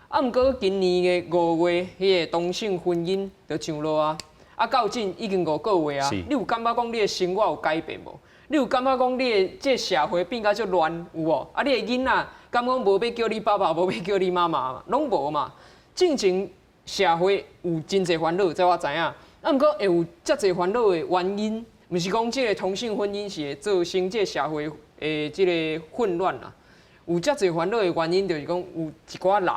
啊，毋過今年的5月，彼个同性婚姻就上路啊，啊，到今已經5個月啊，你有感覺講你的生活有改變無？你有感覺講你的這个社會變甲足亂有無？啊，你的囡仔敢講無欲叫你爸爸，無欲叫你媽媽嘛，攏無嘛。進前社會有真濟煩惱，這我知影。啊，毋過會有遮濟煩惱的原因，毋是講這个同性婚姻是會造成這个社會的這个混亂啦。有遮濟煩惱的原因，就是講有一寡人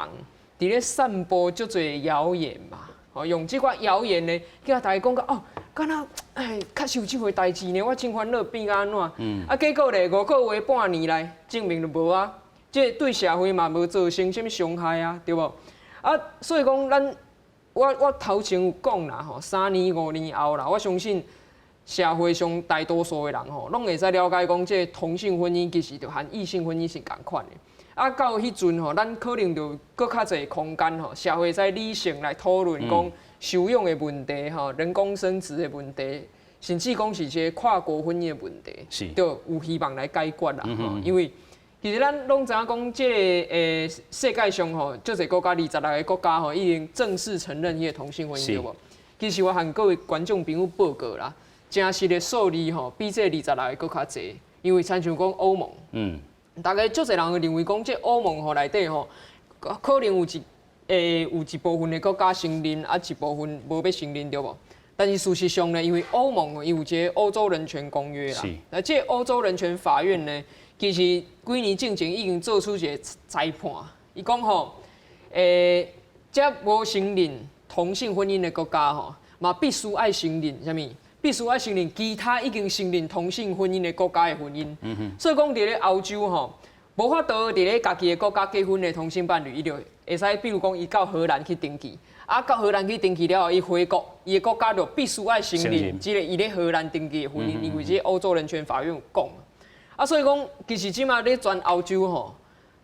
佇咧散播足濟謠言嘛。哦，用這寡謠言呢，叫大家講講哦，敢若哎，確實有這回代誌呢，我真煩惱變按怎？啊，結果咧，5個月半年來證明就無啊，這對社會嘛無造成啥物傷害啊，對無？啊，所以講咱我頭前有講啦吼，3年5年後啦，我相信社會上大多數的人吼，攏會使了解講，這同性婚姻其實就和異性婚姻是仝款的。啊，到彼陣吼，咱可能就閣較濟空間吼，社會使理性來討論講收養的問題吼，人工生殖的問題，甚至講是一个跨國婚姻的問題，就有希望來解決啦。因為其實咱攏知影講，這个世界上吼，足濟國家26個國家吼，已經正式承認彼个同性婚姻，對無？其實我向各位觀眾朋友報告啦，真實的數字吼，比這26個閣較濟，因為親像講歐盟。大家足濟人會認為講，這歐盟吼內底吼，可能有一部分的國家承認，啊一部分無欲承認，對無？但是事實上呢，因為歐盟伊有一个歐洲人權公約啦，那這个歐洲人權法院呢，其實幾年進前已經做出一个裁判，伊講吼，這無承認同性婚姻的國家吼，嘛必須愛承認啥物？必須愛承認其他已經承認同性婚姻的國家的婚姻。所以講，佇咧歐洲吼，無法度佇咧家己的國家結婚的同性伴侶，伊就會使，比如講，伊到荷蘭去登記，啊，到荷蘭去登記了後，伊回國，伊的國家就必須愛承認這个伊咧荷蘭登記的婚姻，因為這個歐洲人權法院有講。啊，所以講，其實這馬咧全歐洲吼，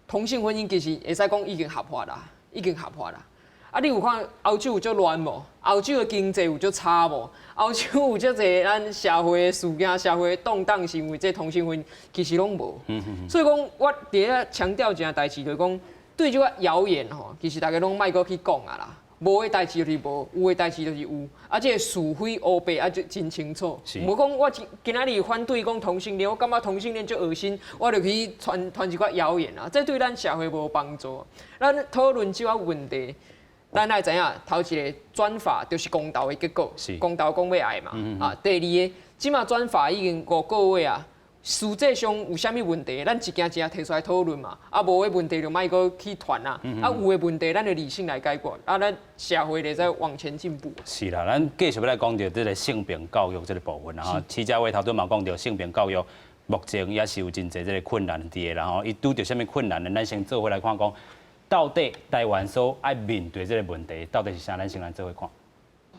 同性婚姻其實會使講已經合法啦，已經合法啦。啊，你有看歐洲有足亂無？歐洲的經濟有足差無？歐洲有足濟咱社會的事件、社會的動盪，是因為這同性婚姻，其實攏無。所以講，我佇咧強調一件代誌，就是講對這个謠言吼，其實大家攏莫閣去講啊啦。無的代誌就是無，有的代誌就是有。啊，這个是非黑白啊，就真清楚。無講我今仔日反對講同性戀，我感覺同性戀足惡心，我就去傳傳一寡謠言啊，這對咱社會無幫助。咱討論這个問題。咱愛知影，頭一个轉法就是公投的結果，公投講欲愛嘛。啊，第二个，這馬轉法已經5個月啊，實際上有啥物問題，咱一件一件提出來討論嘛。啊，無的問題就莫閣去傳啊。啊，有的問題，咱就理性來解決，啊，咱社會會使往前進步。是啦，咱繼續欲來講著這个性平教育這个部分啦。吼，徐家偉頭拄嘛講著性平教育，目前也是有真濟這个困難佇的啦。吼，伊拄著啥物困難呢？咱先做伙來看講。到底台灣所愛面對這个問題，到底是啥？咱先來做伙看。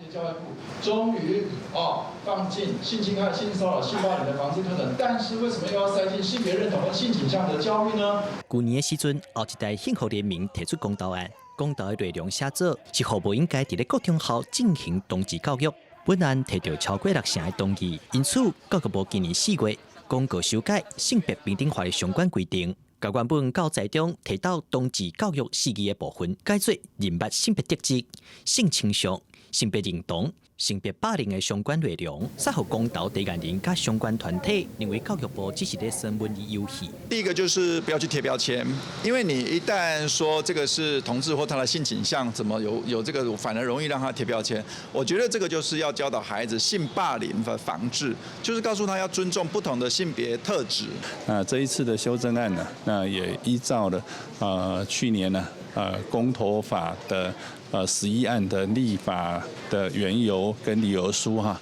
教育部終於哦放進性侵害、性騷擾、性霸凌的防治課程，但是為什麼又要塞進性別認同和性傾向的教育呢？舊年的時陣，後一代幸福聯盟提出公投案，公投的內容寫做是予無應該佇咧國中校進行同志教育。本案提著超過六成的同意，因此教育部今年4月公告修改性別平等法的相關規定，共原本教材中提到同志教育釋義的部分，改做認捌性別特質、性傾向、性別認同、性別霸凌的相關內容，煞予公投提案人佮相關團體認為教育部只是咧耍文字遊戲。第一個就是不要去貼標籤，因為你一旦說這個是同志或他的性傾向，怎麼有這個，反而容易讓他貼標籤。我覺得這個就是要教導孩子性霸凌的防治，就是告訴他要尊重不同的性別特質。那這一次的修正案呢，那也依照了去年呢公投法的11案的立法的緣由跟理由書哈，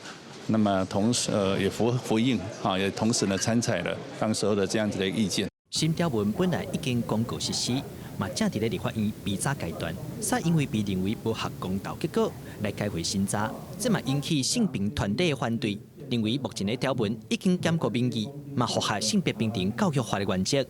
那麼同時也符應啊，也同時呢參採了當時候的這樣子的意見。新條文本來已經公告實施，嘛正佇咧立法院備查階段，煞因為被認為無合公投結果來開會審查，這嘛引起性平團體的反對，認為目前的條文已經兼顧民意，嘛符合性別平等教育法的原則。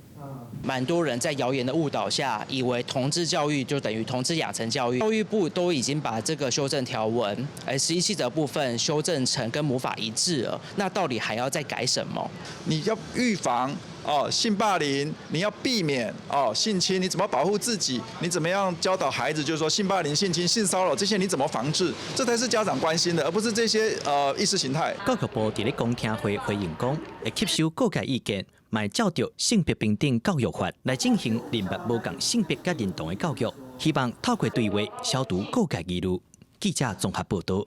蠻多人在謠言的誤導下，以為同志教育就等於同志養成教育。教育部都已經把這個修正條文，實施細則部分修正成跟母法一致了，那到底還要再改什麼？你要預防哦性霸凌，你要避免哦性侵，你怎麼保護自己？你怎麼樣教導孩子？就是說性霸凌、性侵、性騷擾這些，你怎麼防治？這才是家長關心的，而不是這些意識形態。教育部佇咧公聽會回應講，會吸收各界意見。嘛會照著性別平等教育法來進行認捌無仝性別佮認同的教育，希望透過對話消除各界疑慮。記者綜合報導。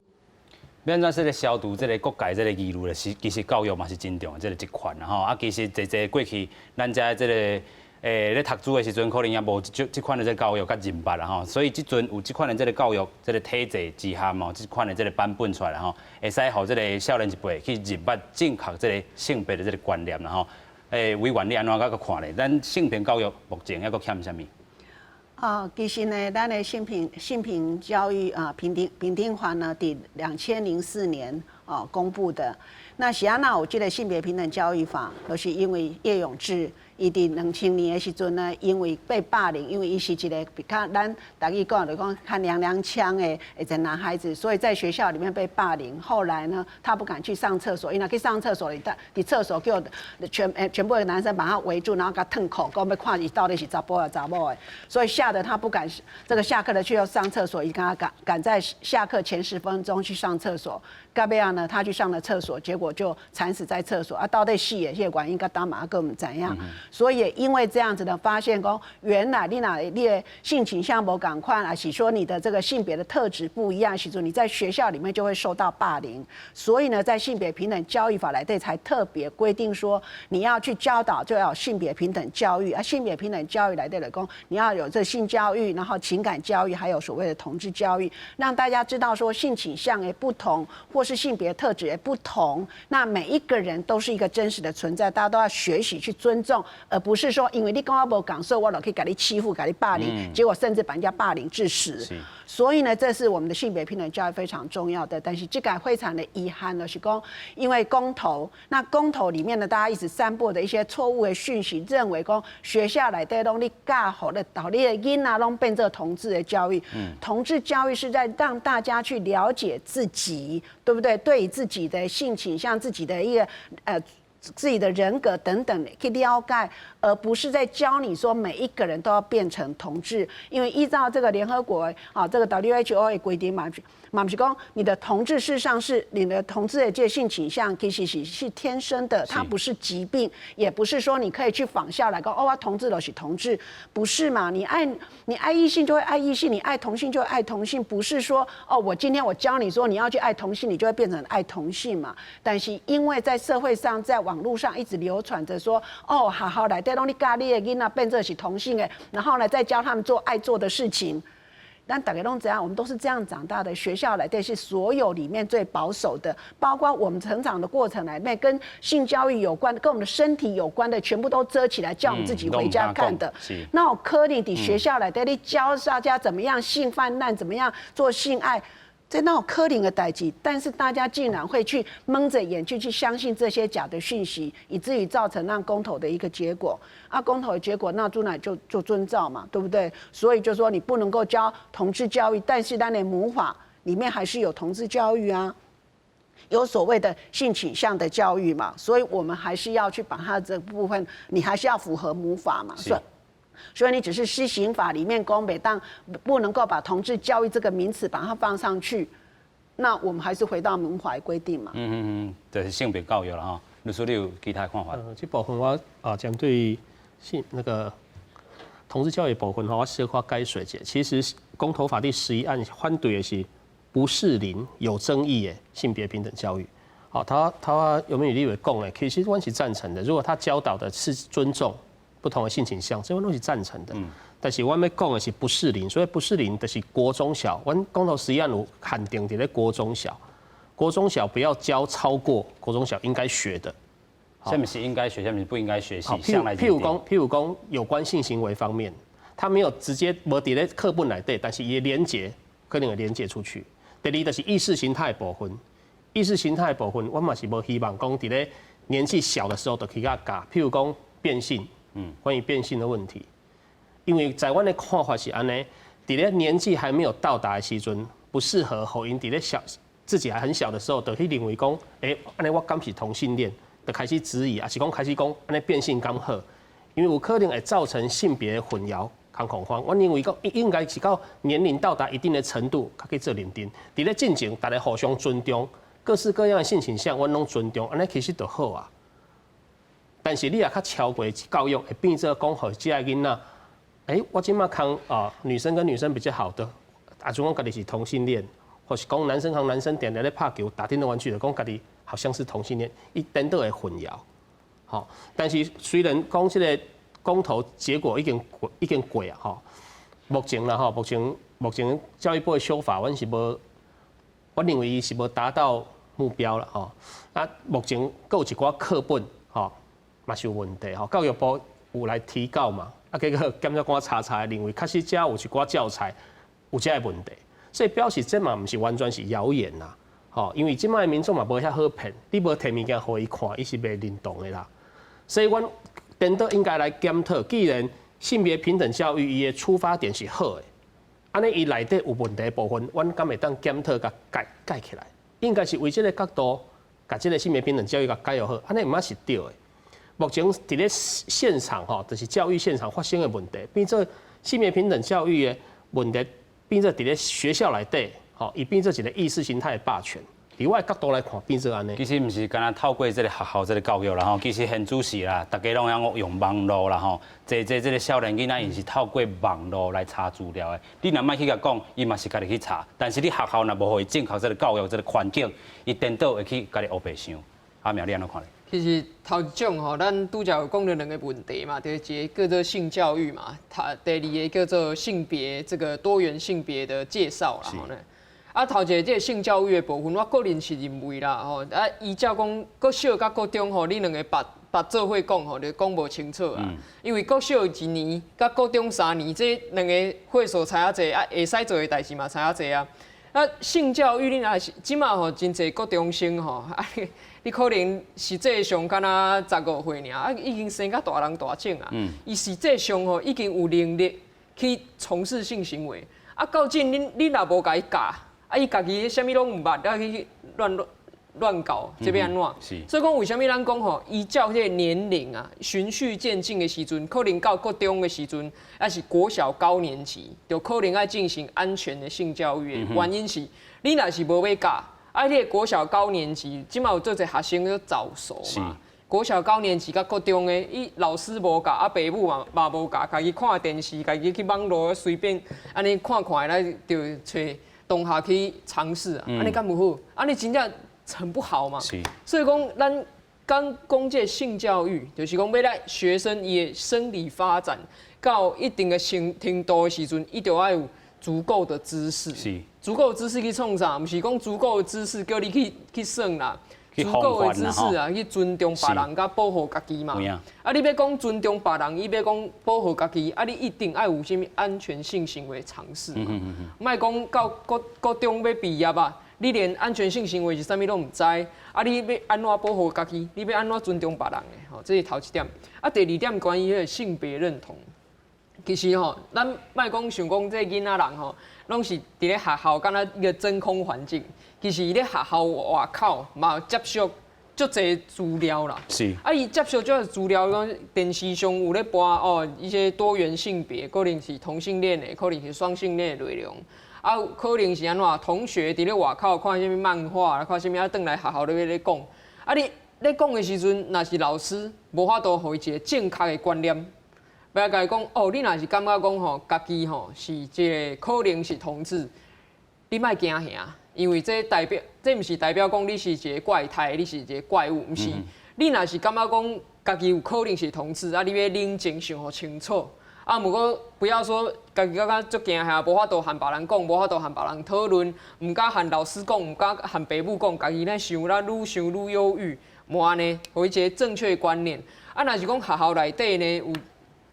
欲按怎說咧消除這個各界這個疑慮咧，是其實教育嘛是真重要這個一環啦吼。啊，其實濟濟過去咱遮這個咧讀書的時陣，可能也無這款的這個教育佮認捌啦吼。所以這陣有這款的這個教育這個體制之下吼，這款的這個版本出來吼，會使予這個少年一輩去認捌正確這個性別的這個觀念啦吼。委員你按怎閣看咧？咱性平教育目前猶閣欠啥物？哦，其實呢，咱的性平教育啊，平等法呢，佇2004年哦公布的。那是按怎有這個性別平等教育法，就是因為葉永鋕伊佇2000年的時陣呢，因為被霸凌，因為伊是一個比較咱台語講就講較娘娘腔的一個男孩子，所以在學校裡面被霸凌。後來呢，他不敢去上廁所，因為去上廁所，佇廁所叫全部的男生把他圍住，然後共褪褲，講欲看伊到底是查埔抑查某的，所以嚇得他不敢這個下課了去要上廁所，伊共趕在下課前10分鐘去上廁所。到尾仔呢，他去上了廁所，結果就慘死在廁所啊！到底死的這個原因，到今嘛閣毋知影。所以也因為這樣子的發現，講原來你若你的性傾向無仝款，還是說你的這個性別的特質不一樣，時陣你在學校裡面就會受到霸凌。所以呢，在性別平等教育法內底才特別規定說，你要去教導就要有性別平等教育啊，性別平等教育內底來講，你要有這性教育，然後情感教育，還有所謂的同志教育，讓大家知道說性傾向的不同，或是性別特質也不同，那每一個人都是一個真實的存在，大家都要學習去尊重，而不是說因為你跟我無仝，所以我就可以共你欺負、共你霸凌，結果甚至把人家霸凌致死。所以呢，這是我們的性別平等教育非常重要的。但是這個非常的遺憾的是講，因為公投，那公投裡面呢，大家一直散播的一些錯誤的訊息，認為講學校內底攏咧教予咧，予你的囡仔攏變做同志的教育。同志教育是在讓大家去了解自己，對不對？對於自己的性傾向、自己的一個自己的人格等等去了解，而不是在教你說每一個人都要變成同志。因為依照這個聯合國啊，這個 WHO 的規定嘛，嘛毋是講你的同志事實上是你的同志的這個性傾向，其實是天生的，它不是疾病，也不是說你可以去仿效來講哦，我同志就是同志，不是嘛？你愛異性就會愛異性，你愛同性就會愛同性，不是說哦，我今天我教你說你要去愛同性，你就會變成愛同性嘛？但是因為在社會上，在網路上一直流傳着說，哦，學校內底攏咧教你的囡仔變做是同性的，然後呢，再教他們做愛做的事情。但大家攏知影，我們都是這樣長大的。學校內底是所有裡面最保守的，包括我們成長的過程裡面，跟性教育有關、跟我們的身體有關的，全部都遮起來，叫我們自己回家看的。那有可能佇學校內底咧教大家怎麼樣性泛濫，怎麼樣做性愛。這哪有可能的代誌，但是大家竟然會去蒙着眼去相信這些假的訊息，以至於造成讓公投的一個結果。啊，公投的結果，那朱乃就遵照嘛，對不對？所以就說你不能夠教同志教育，但是咱的母法裡面還是有同志教育啊。有所谓的性倾向的教育嘛，所以我们还是要去把它这部分，你还是要符合母法嘛，所以你只是施行法里面讲袂当不能够把同志教育这个名词把它放上去，那我们还是回到母法规定嘛。嗯嗯嗯，就是性别教育了哈。律师，你有其他看法？这部分我啊针对性那个同志教育部分哈，我小可解说一下。其实公投法第11案反对的是不适龄有争议的性别平等教育。好，他有没有立委讲的？其实阮是赞成的。如果他教导的是尊重不同的性倾向，这阮拢是赞成的。但是阮欲讲的是不适龄，所以不适龄就是国中小。阮公投十一案有限定伫咧国中小，国中小不要教超过国中小应该学的。啥物是应该学，啥物是不应该学习？譬如讲，有关性行为方面，他没有直接无伫咧课本内底，但是伊的连结可能会连结出去。第二就是意识形态部分，意识形态部分，我嘛是無希望講佇咧年紀小的時候就去共教，譬如講變性，關於變性的問題，因為在阮的看法是按呢，佇咧年紀還沒有到達的時陣，不適合予𪜶佇咧小自己還很小的時候，就去認為講，欸，按呢我敢是同性戀，就開始質疑，抑是講開始講按呢變性敢好，因為有可能會造成性別混淆。較恐慌，我認為講應該是到年齡到達一定的程度，才去做認定。佇咧進前，大家互相尊重，各式各樣的性傾向，阮攏尊重，按呢其實就好啊。但是你若較超過教育，會變做講予這个囡仔，欸，我這馬看啊，女生跟女生比較好的，啊，就講家己是同性戀，或是講男生和男生定定咧拍球、打電動玩具的，講家己好像是同性戀，伊顛倒會混淆。好，但是雖然講這個公投結果已經過啊，吼，目前啦吼，目前教育部的修法，阮是無，我認為伊是無達到目標啦，吼。啊，目前閣有一寡課本，吼，嘛是有問題，吼。教育部有來提告嘛，啊，結果檢察官查查，認為確實遮有一寡教材有這个問題，所以表示這嘛毋是完全是謠言啦，吼，因為這擺的民眾嘛無遐好騙，你無提物件予伊看，伊是袂認同的啦。所以阮顛倒應該來檢討，既然性別平等教育伊的出發點是好的，按呢伊內底有問題的部分，阮敢會當檢討共改改起來？應該是為這个角度，共這个性別平等教育共改予好，按呢毋是對的。目前佇咧現場吼，就是教育現場發生的問題，變做性別平等教育的問題，變做佇咧學校內底，吼，伊變做一個意識形態的霸權。以我的角度來看，變做按呢。其實毋是干焦透過這个學校這个教育啦吼，其實現主時啦，大家攏曉用網路啦吼，濟濟這个少年囡仔𪜶是透過網路來查資料的。你若莫去共講，伊嘛是家己去查。但是你學校若無予伊正確這个教育這个環境，伊顛倒會去家己烏白想。阿苗，你按怎看咧？其實頭一種吼，咱拄才有講著兩个問題嘛，就是一个叫做性教育嘛，第二个叫做性別這個多元性別的介紹啦。吼。啊，頭一个這个性教育的部分，我個人是認為啦，吼，啊，依照講國小佮國中吼，你兩个拔拔做伙講吼，就講無清楚啊。因為國小一年佮國中3年，這兩个歲數差遐濟，啊，會使做的代誌嘛差遐濟啊。啊，性教育你若是這馬吼，真濟國中生吼，啊，你可能實際上敢若15歲爾，啊，已經生甲大人大種啊。伊實際上吼已經有能力去從事性行為，啊，到陣你若無共伊教。啊！伊家己啥物攏毋捌，啊去亂亂亂搞，這欲按怎？所以講，為啥物咱講吼，依照這个年齡啊，循序漸進的時陣，可能到國中的時陣，抑是國小高年級，就可能愛進行安全的性教育。原因是，你若是無欲教，啊，你的國小高年級，這馬有足濟學生都早熟嘛。國小高年級佮國中的，伊老師無教，啊，爸母嘛嘛無教，家己看電視，家己去網路隨便按呢看看來就揣同學去嘗試啊，按呢敢有好？按呢真正很不好嘛。所以講，咱講講這个性教育，就是講欲來學生伊的生理發展到一定的程度的時陣，伊就愛有足夠的知識。足夠的知識去創啥？毋是講足夠的知識叫你去耍啦。足夠的知識啊，去尊重別人，佮保護家己嘛。啊，你欲講尊重別人，伊欲講保護家己，啊，你一定愛有啥物安全性行為常識嘛。莫講到國中欲畢業啊，你連安全性行為是啥物攏毋知，啊，你欲按怎保護家己？你欲按怎尊重別人的？吼，這是頭一點。啊，第二點關於彼个性別認同，其實吼，咱莫講想講這囡仔人吼，攏攏是佇咧學校，敢若一個真空環境。其實伊咧學校外口嘛有接觸足濟資料啦。啊，伊接觸這個資料，講電視上有咧播哦，一些多元性別，可能是同性戀的，可能是雙性戀的內容。啊，可能是按怎同學佇咧外口看啥物漫畫，看啥物啊，轉來學校咧咧講。啊，你咧講的時陣，若是老師無法度予伊一個正確的觀念，欲共伊講哦，你若是感覺講吼，家己吼是這個可能是同志，你莫驚嚇，因為這代表這毋是代表講你是一個怪胎，你是一個怪物，毋是。你若是感覺講家己有可能是同志，啊，你欲冷靜想予清楚。啊，毋過不要說家己感覺足驚嚇，無法度和別人講，無法度和別人討論，毋敢和老師講，毋敢和爸母講，家己咧想啦，愈想愈憂鬱，無按呢，予伊一個正確的觀念。啊，若是講學校內底呢，有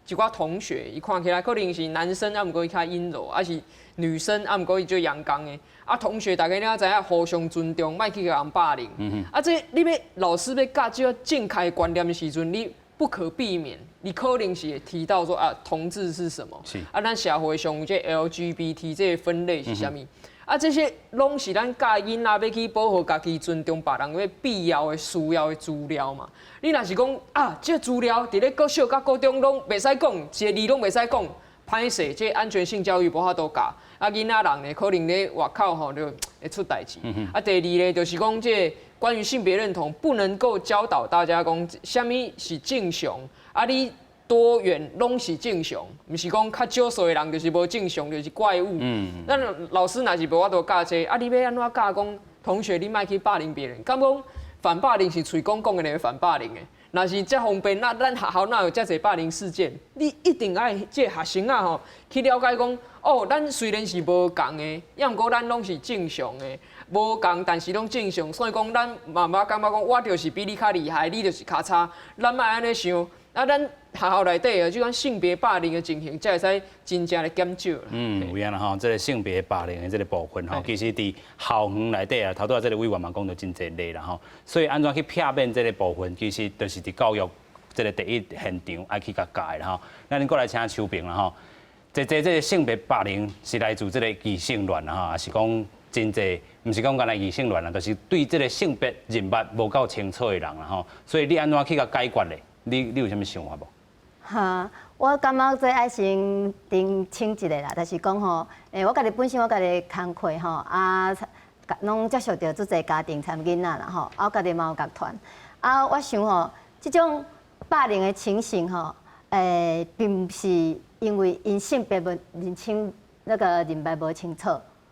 一寡同學，伊看起來可能是男生，啊，毋過伊較陰柔，抑是女生，啊，毋過伊足陽剛的。啊，同學大家你也知影，互相尊重，莫去共人霸凌。啊，這你欲老師欲教這個正確的觀念的時陣，你不可避免，你可能是會提到說啊，同志是什麼？啊，咱社會上有這 LGBT 這個分類是啥物？啊，這些攏是咱教囡仔欲去保護家己、尊重別人的必要的、需要的資料嘛。你若是講啊，這個資料佇咧國小佮國中攏袂使講，一個字攏袂使講，歹勢，這個安全性教育無法度教。啊，囡仔人呢，可能咧外口吼就會出代誌。啊，第二咧就是講這個關於性別認同，不能夠教導大家講啥物是正常，啊，你多元攏是正常，毋是講較少數的人就是無正常，就是怪物。咱老師若是無法度教這個，啊，你欲按怎教講同學，你莫去霸凌別人？敢講反霸凌是喙講講的，反霸凌的？若是遮方便，那咱學校哪有遮濟霸凌事件？你一定愛這個學生仔吼去了解講，哦，咱雖然是無仝的，抑毋過咱攏是正常的，無仝但是攏正常，所以講咱嘛毋感覺講，我就是比你較厲害，你就是較差，咱莫按呢想。啊，咱學校內底啊，這款性別霸凌的情形，才會使真正來減少。嗯，有影啦吼，這個性別霸凌的這個部分吼，其實佇校園內底啊，頭拄仔這個委員嘛講著真濟例啦吼，所以按怎去避免這個部分，其實就是佇教育這個第一現場愛去共教的啦吼。咱過來請秋萍啦吼，這這這個性別霸凌是來自這個異性戀啦吼，抑是講真濟，毋是講干焦異性戀啦，就是對這個性別認捌無夠清楚的人啦吼，所以你按怎去共解決咧？你你有啥物想法無？哈，我感覺這愛先澄清一下啦，就是講吼，我家己本身我家己工課吼，啊，攏接觸著足濟家庭摻囡仔啦吼，啊，我家己嘛有樂團，啊，我想吼，這種霸凌的情形吼，並毋是因為𪜶性別無認清那個認捌無清楚，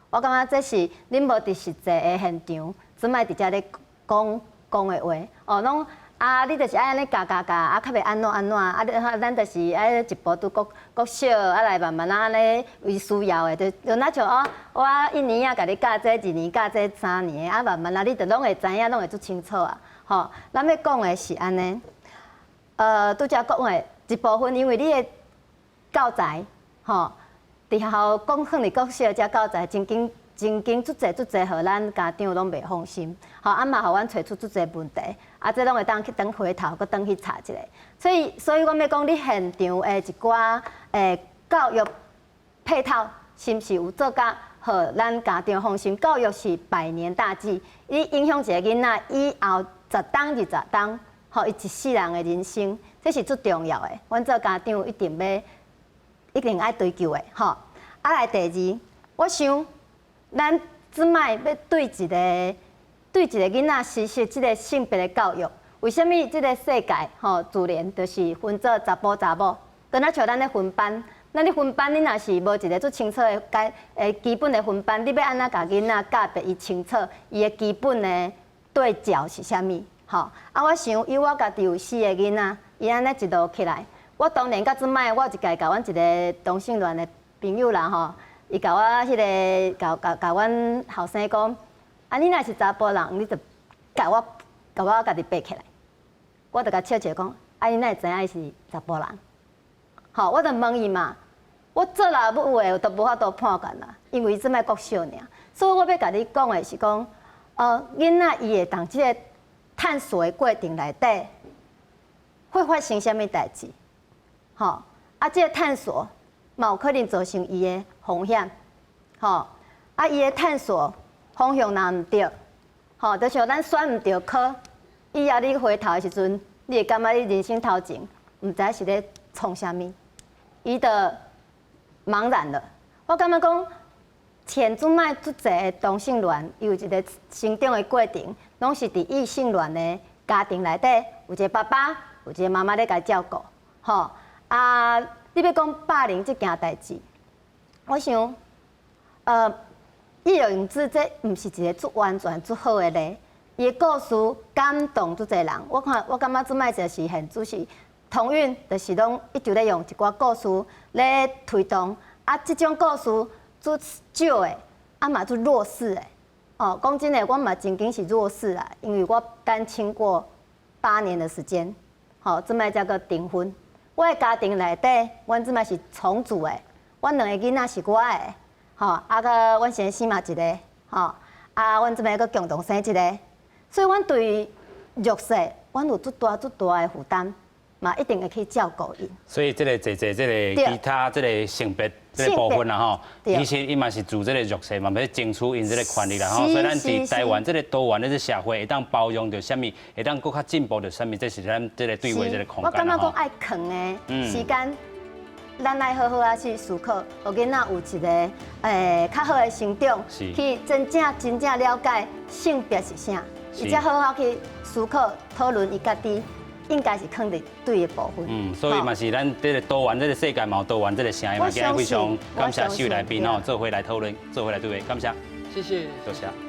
我感覺這是恁無佇實際的現場，只擺佇遮咧講講的話，哦，攏。啊，你就是愛按呢教教教，啊，較袂按怎按怎，啊，你咱就是愛一步拄國國小，啊來慢慢仔按呢為需要的，就就若像哦，我一年仔共你教這，二年教這，三年，啊慢慢仔你就攏會知影，攏會足清楚啊，吼。咱欲講的是按呢，拄才講的一部分，因為你的教材，吼，佇學校講放佇國小遮教材真緊。曾經足濟足濟，予咱家長攏袂放心，吼，啊嘛予阮揣出足濟問題，啊，這攏會當去轉回頭，閣轉去查一下。所以，所以我欲講，你現場的一寡教育配套，是毋是有做甲予咱家長放心？教育是百年大計，你影響一個囡仔以後十冬、20冬，吼，伊一世人的人生，這是足重要的。阮做家長一定欲，一定愛追究的，吼。啊，來第二，我想。咱這擺欲對一個對一個囡仔實施這個性別的教育，為啥物這個世界吼自然就是分做查埔查某？敢若像咱咧分班，咱咧分班，你若是無一個足清楚的解基本的分班，你欲按怎共囡仔教別伊清楚伊的基本的對照是啥物？吼啊！我想以我家己有四個囡仔，伊按呢一路起來，我當然到這擺，我有一擺共阮一個同性戀的朋友啦吼。伊共我彼个，共共共阮後生講，啊，你若是查埔人，你就共我共我家己爬起來。我就共笑笑講，啊，你哪會知影伊是查埔人？吼，我就問伊嘛，我做老母的都無法度判斷啦，因為伊這擺國小爾。所以我欲共你講的是講，囡仔伊會當這个探索的過程內底，會發生啥物代誌？吼，啊，這个探索嘛有可能造成伊的風險，吼，啊，伊的探索方向若毋對，吼，就像咱選毋著科，以後你回頭的時陣，你會感覺你人生頭前毋知是咧創啥物，伊就茫然了。我感覺講，現這擺足濟的同性戀，伊有一個成長的過程，攏是佇異性戀的家庭內底，有一個爸爸，有一個媽媽咧共照顧，吼啊！你欲講霸凌這件代誌，我想，葉永鋕這毋是一個足完全足好的例，伊的故事感動足濟人。我看我感覺這擺就是現主是同運，就是攏一直咧用一寡故事咧推動。啊，這種故事足少的，啊嘛足弱勢的。哦，講真的，我嘛曾經是弱勢啦，因為我單親過8年的時間，吼，這擺才閣訂婚。我的家庭內底，阮這擺是重組的，阮兩个囡仔是我的，吼，啊閣阮先生嘛一个，吼，啊，阮這擺閣共同生一个，所以阮對弱勢，阮有足大足大的負擔，嘛一定會去照顧𪜶。所以這个濟濟這个其他這个性別這个部分啦吼，其實伊嘛是自這个弱勢嘛，欲爭取𪜶這个權利啦吼。所以咱佇台灣這个多元這个社會，會當包容著啥物，會當閣較進步著啥物，這是咱這个對話這个空間。我感覺講愛囥的時間，咱愛好好仔去思考，予囡仔有一个較好的成長，去真正真正了解性別是啥，伊才好好去思考討論伊家己。應該是囥佇對的部分。嗯，所以嘛是咱這个多元這个世界嘛有多元這个聲音嘛，今日非常感謝四位來賓吼，做伙來討論，做伙來對話，感謝。謝謝。多謝。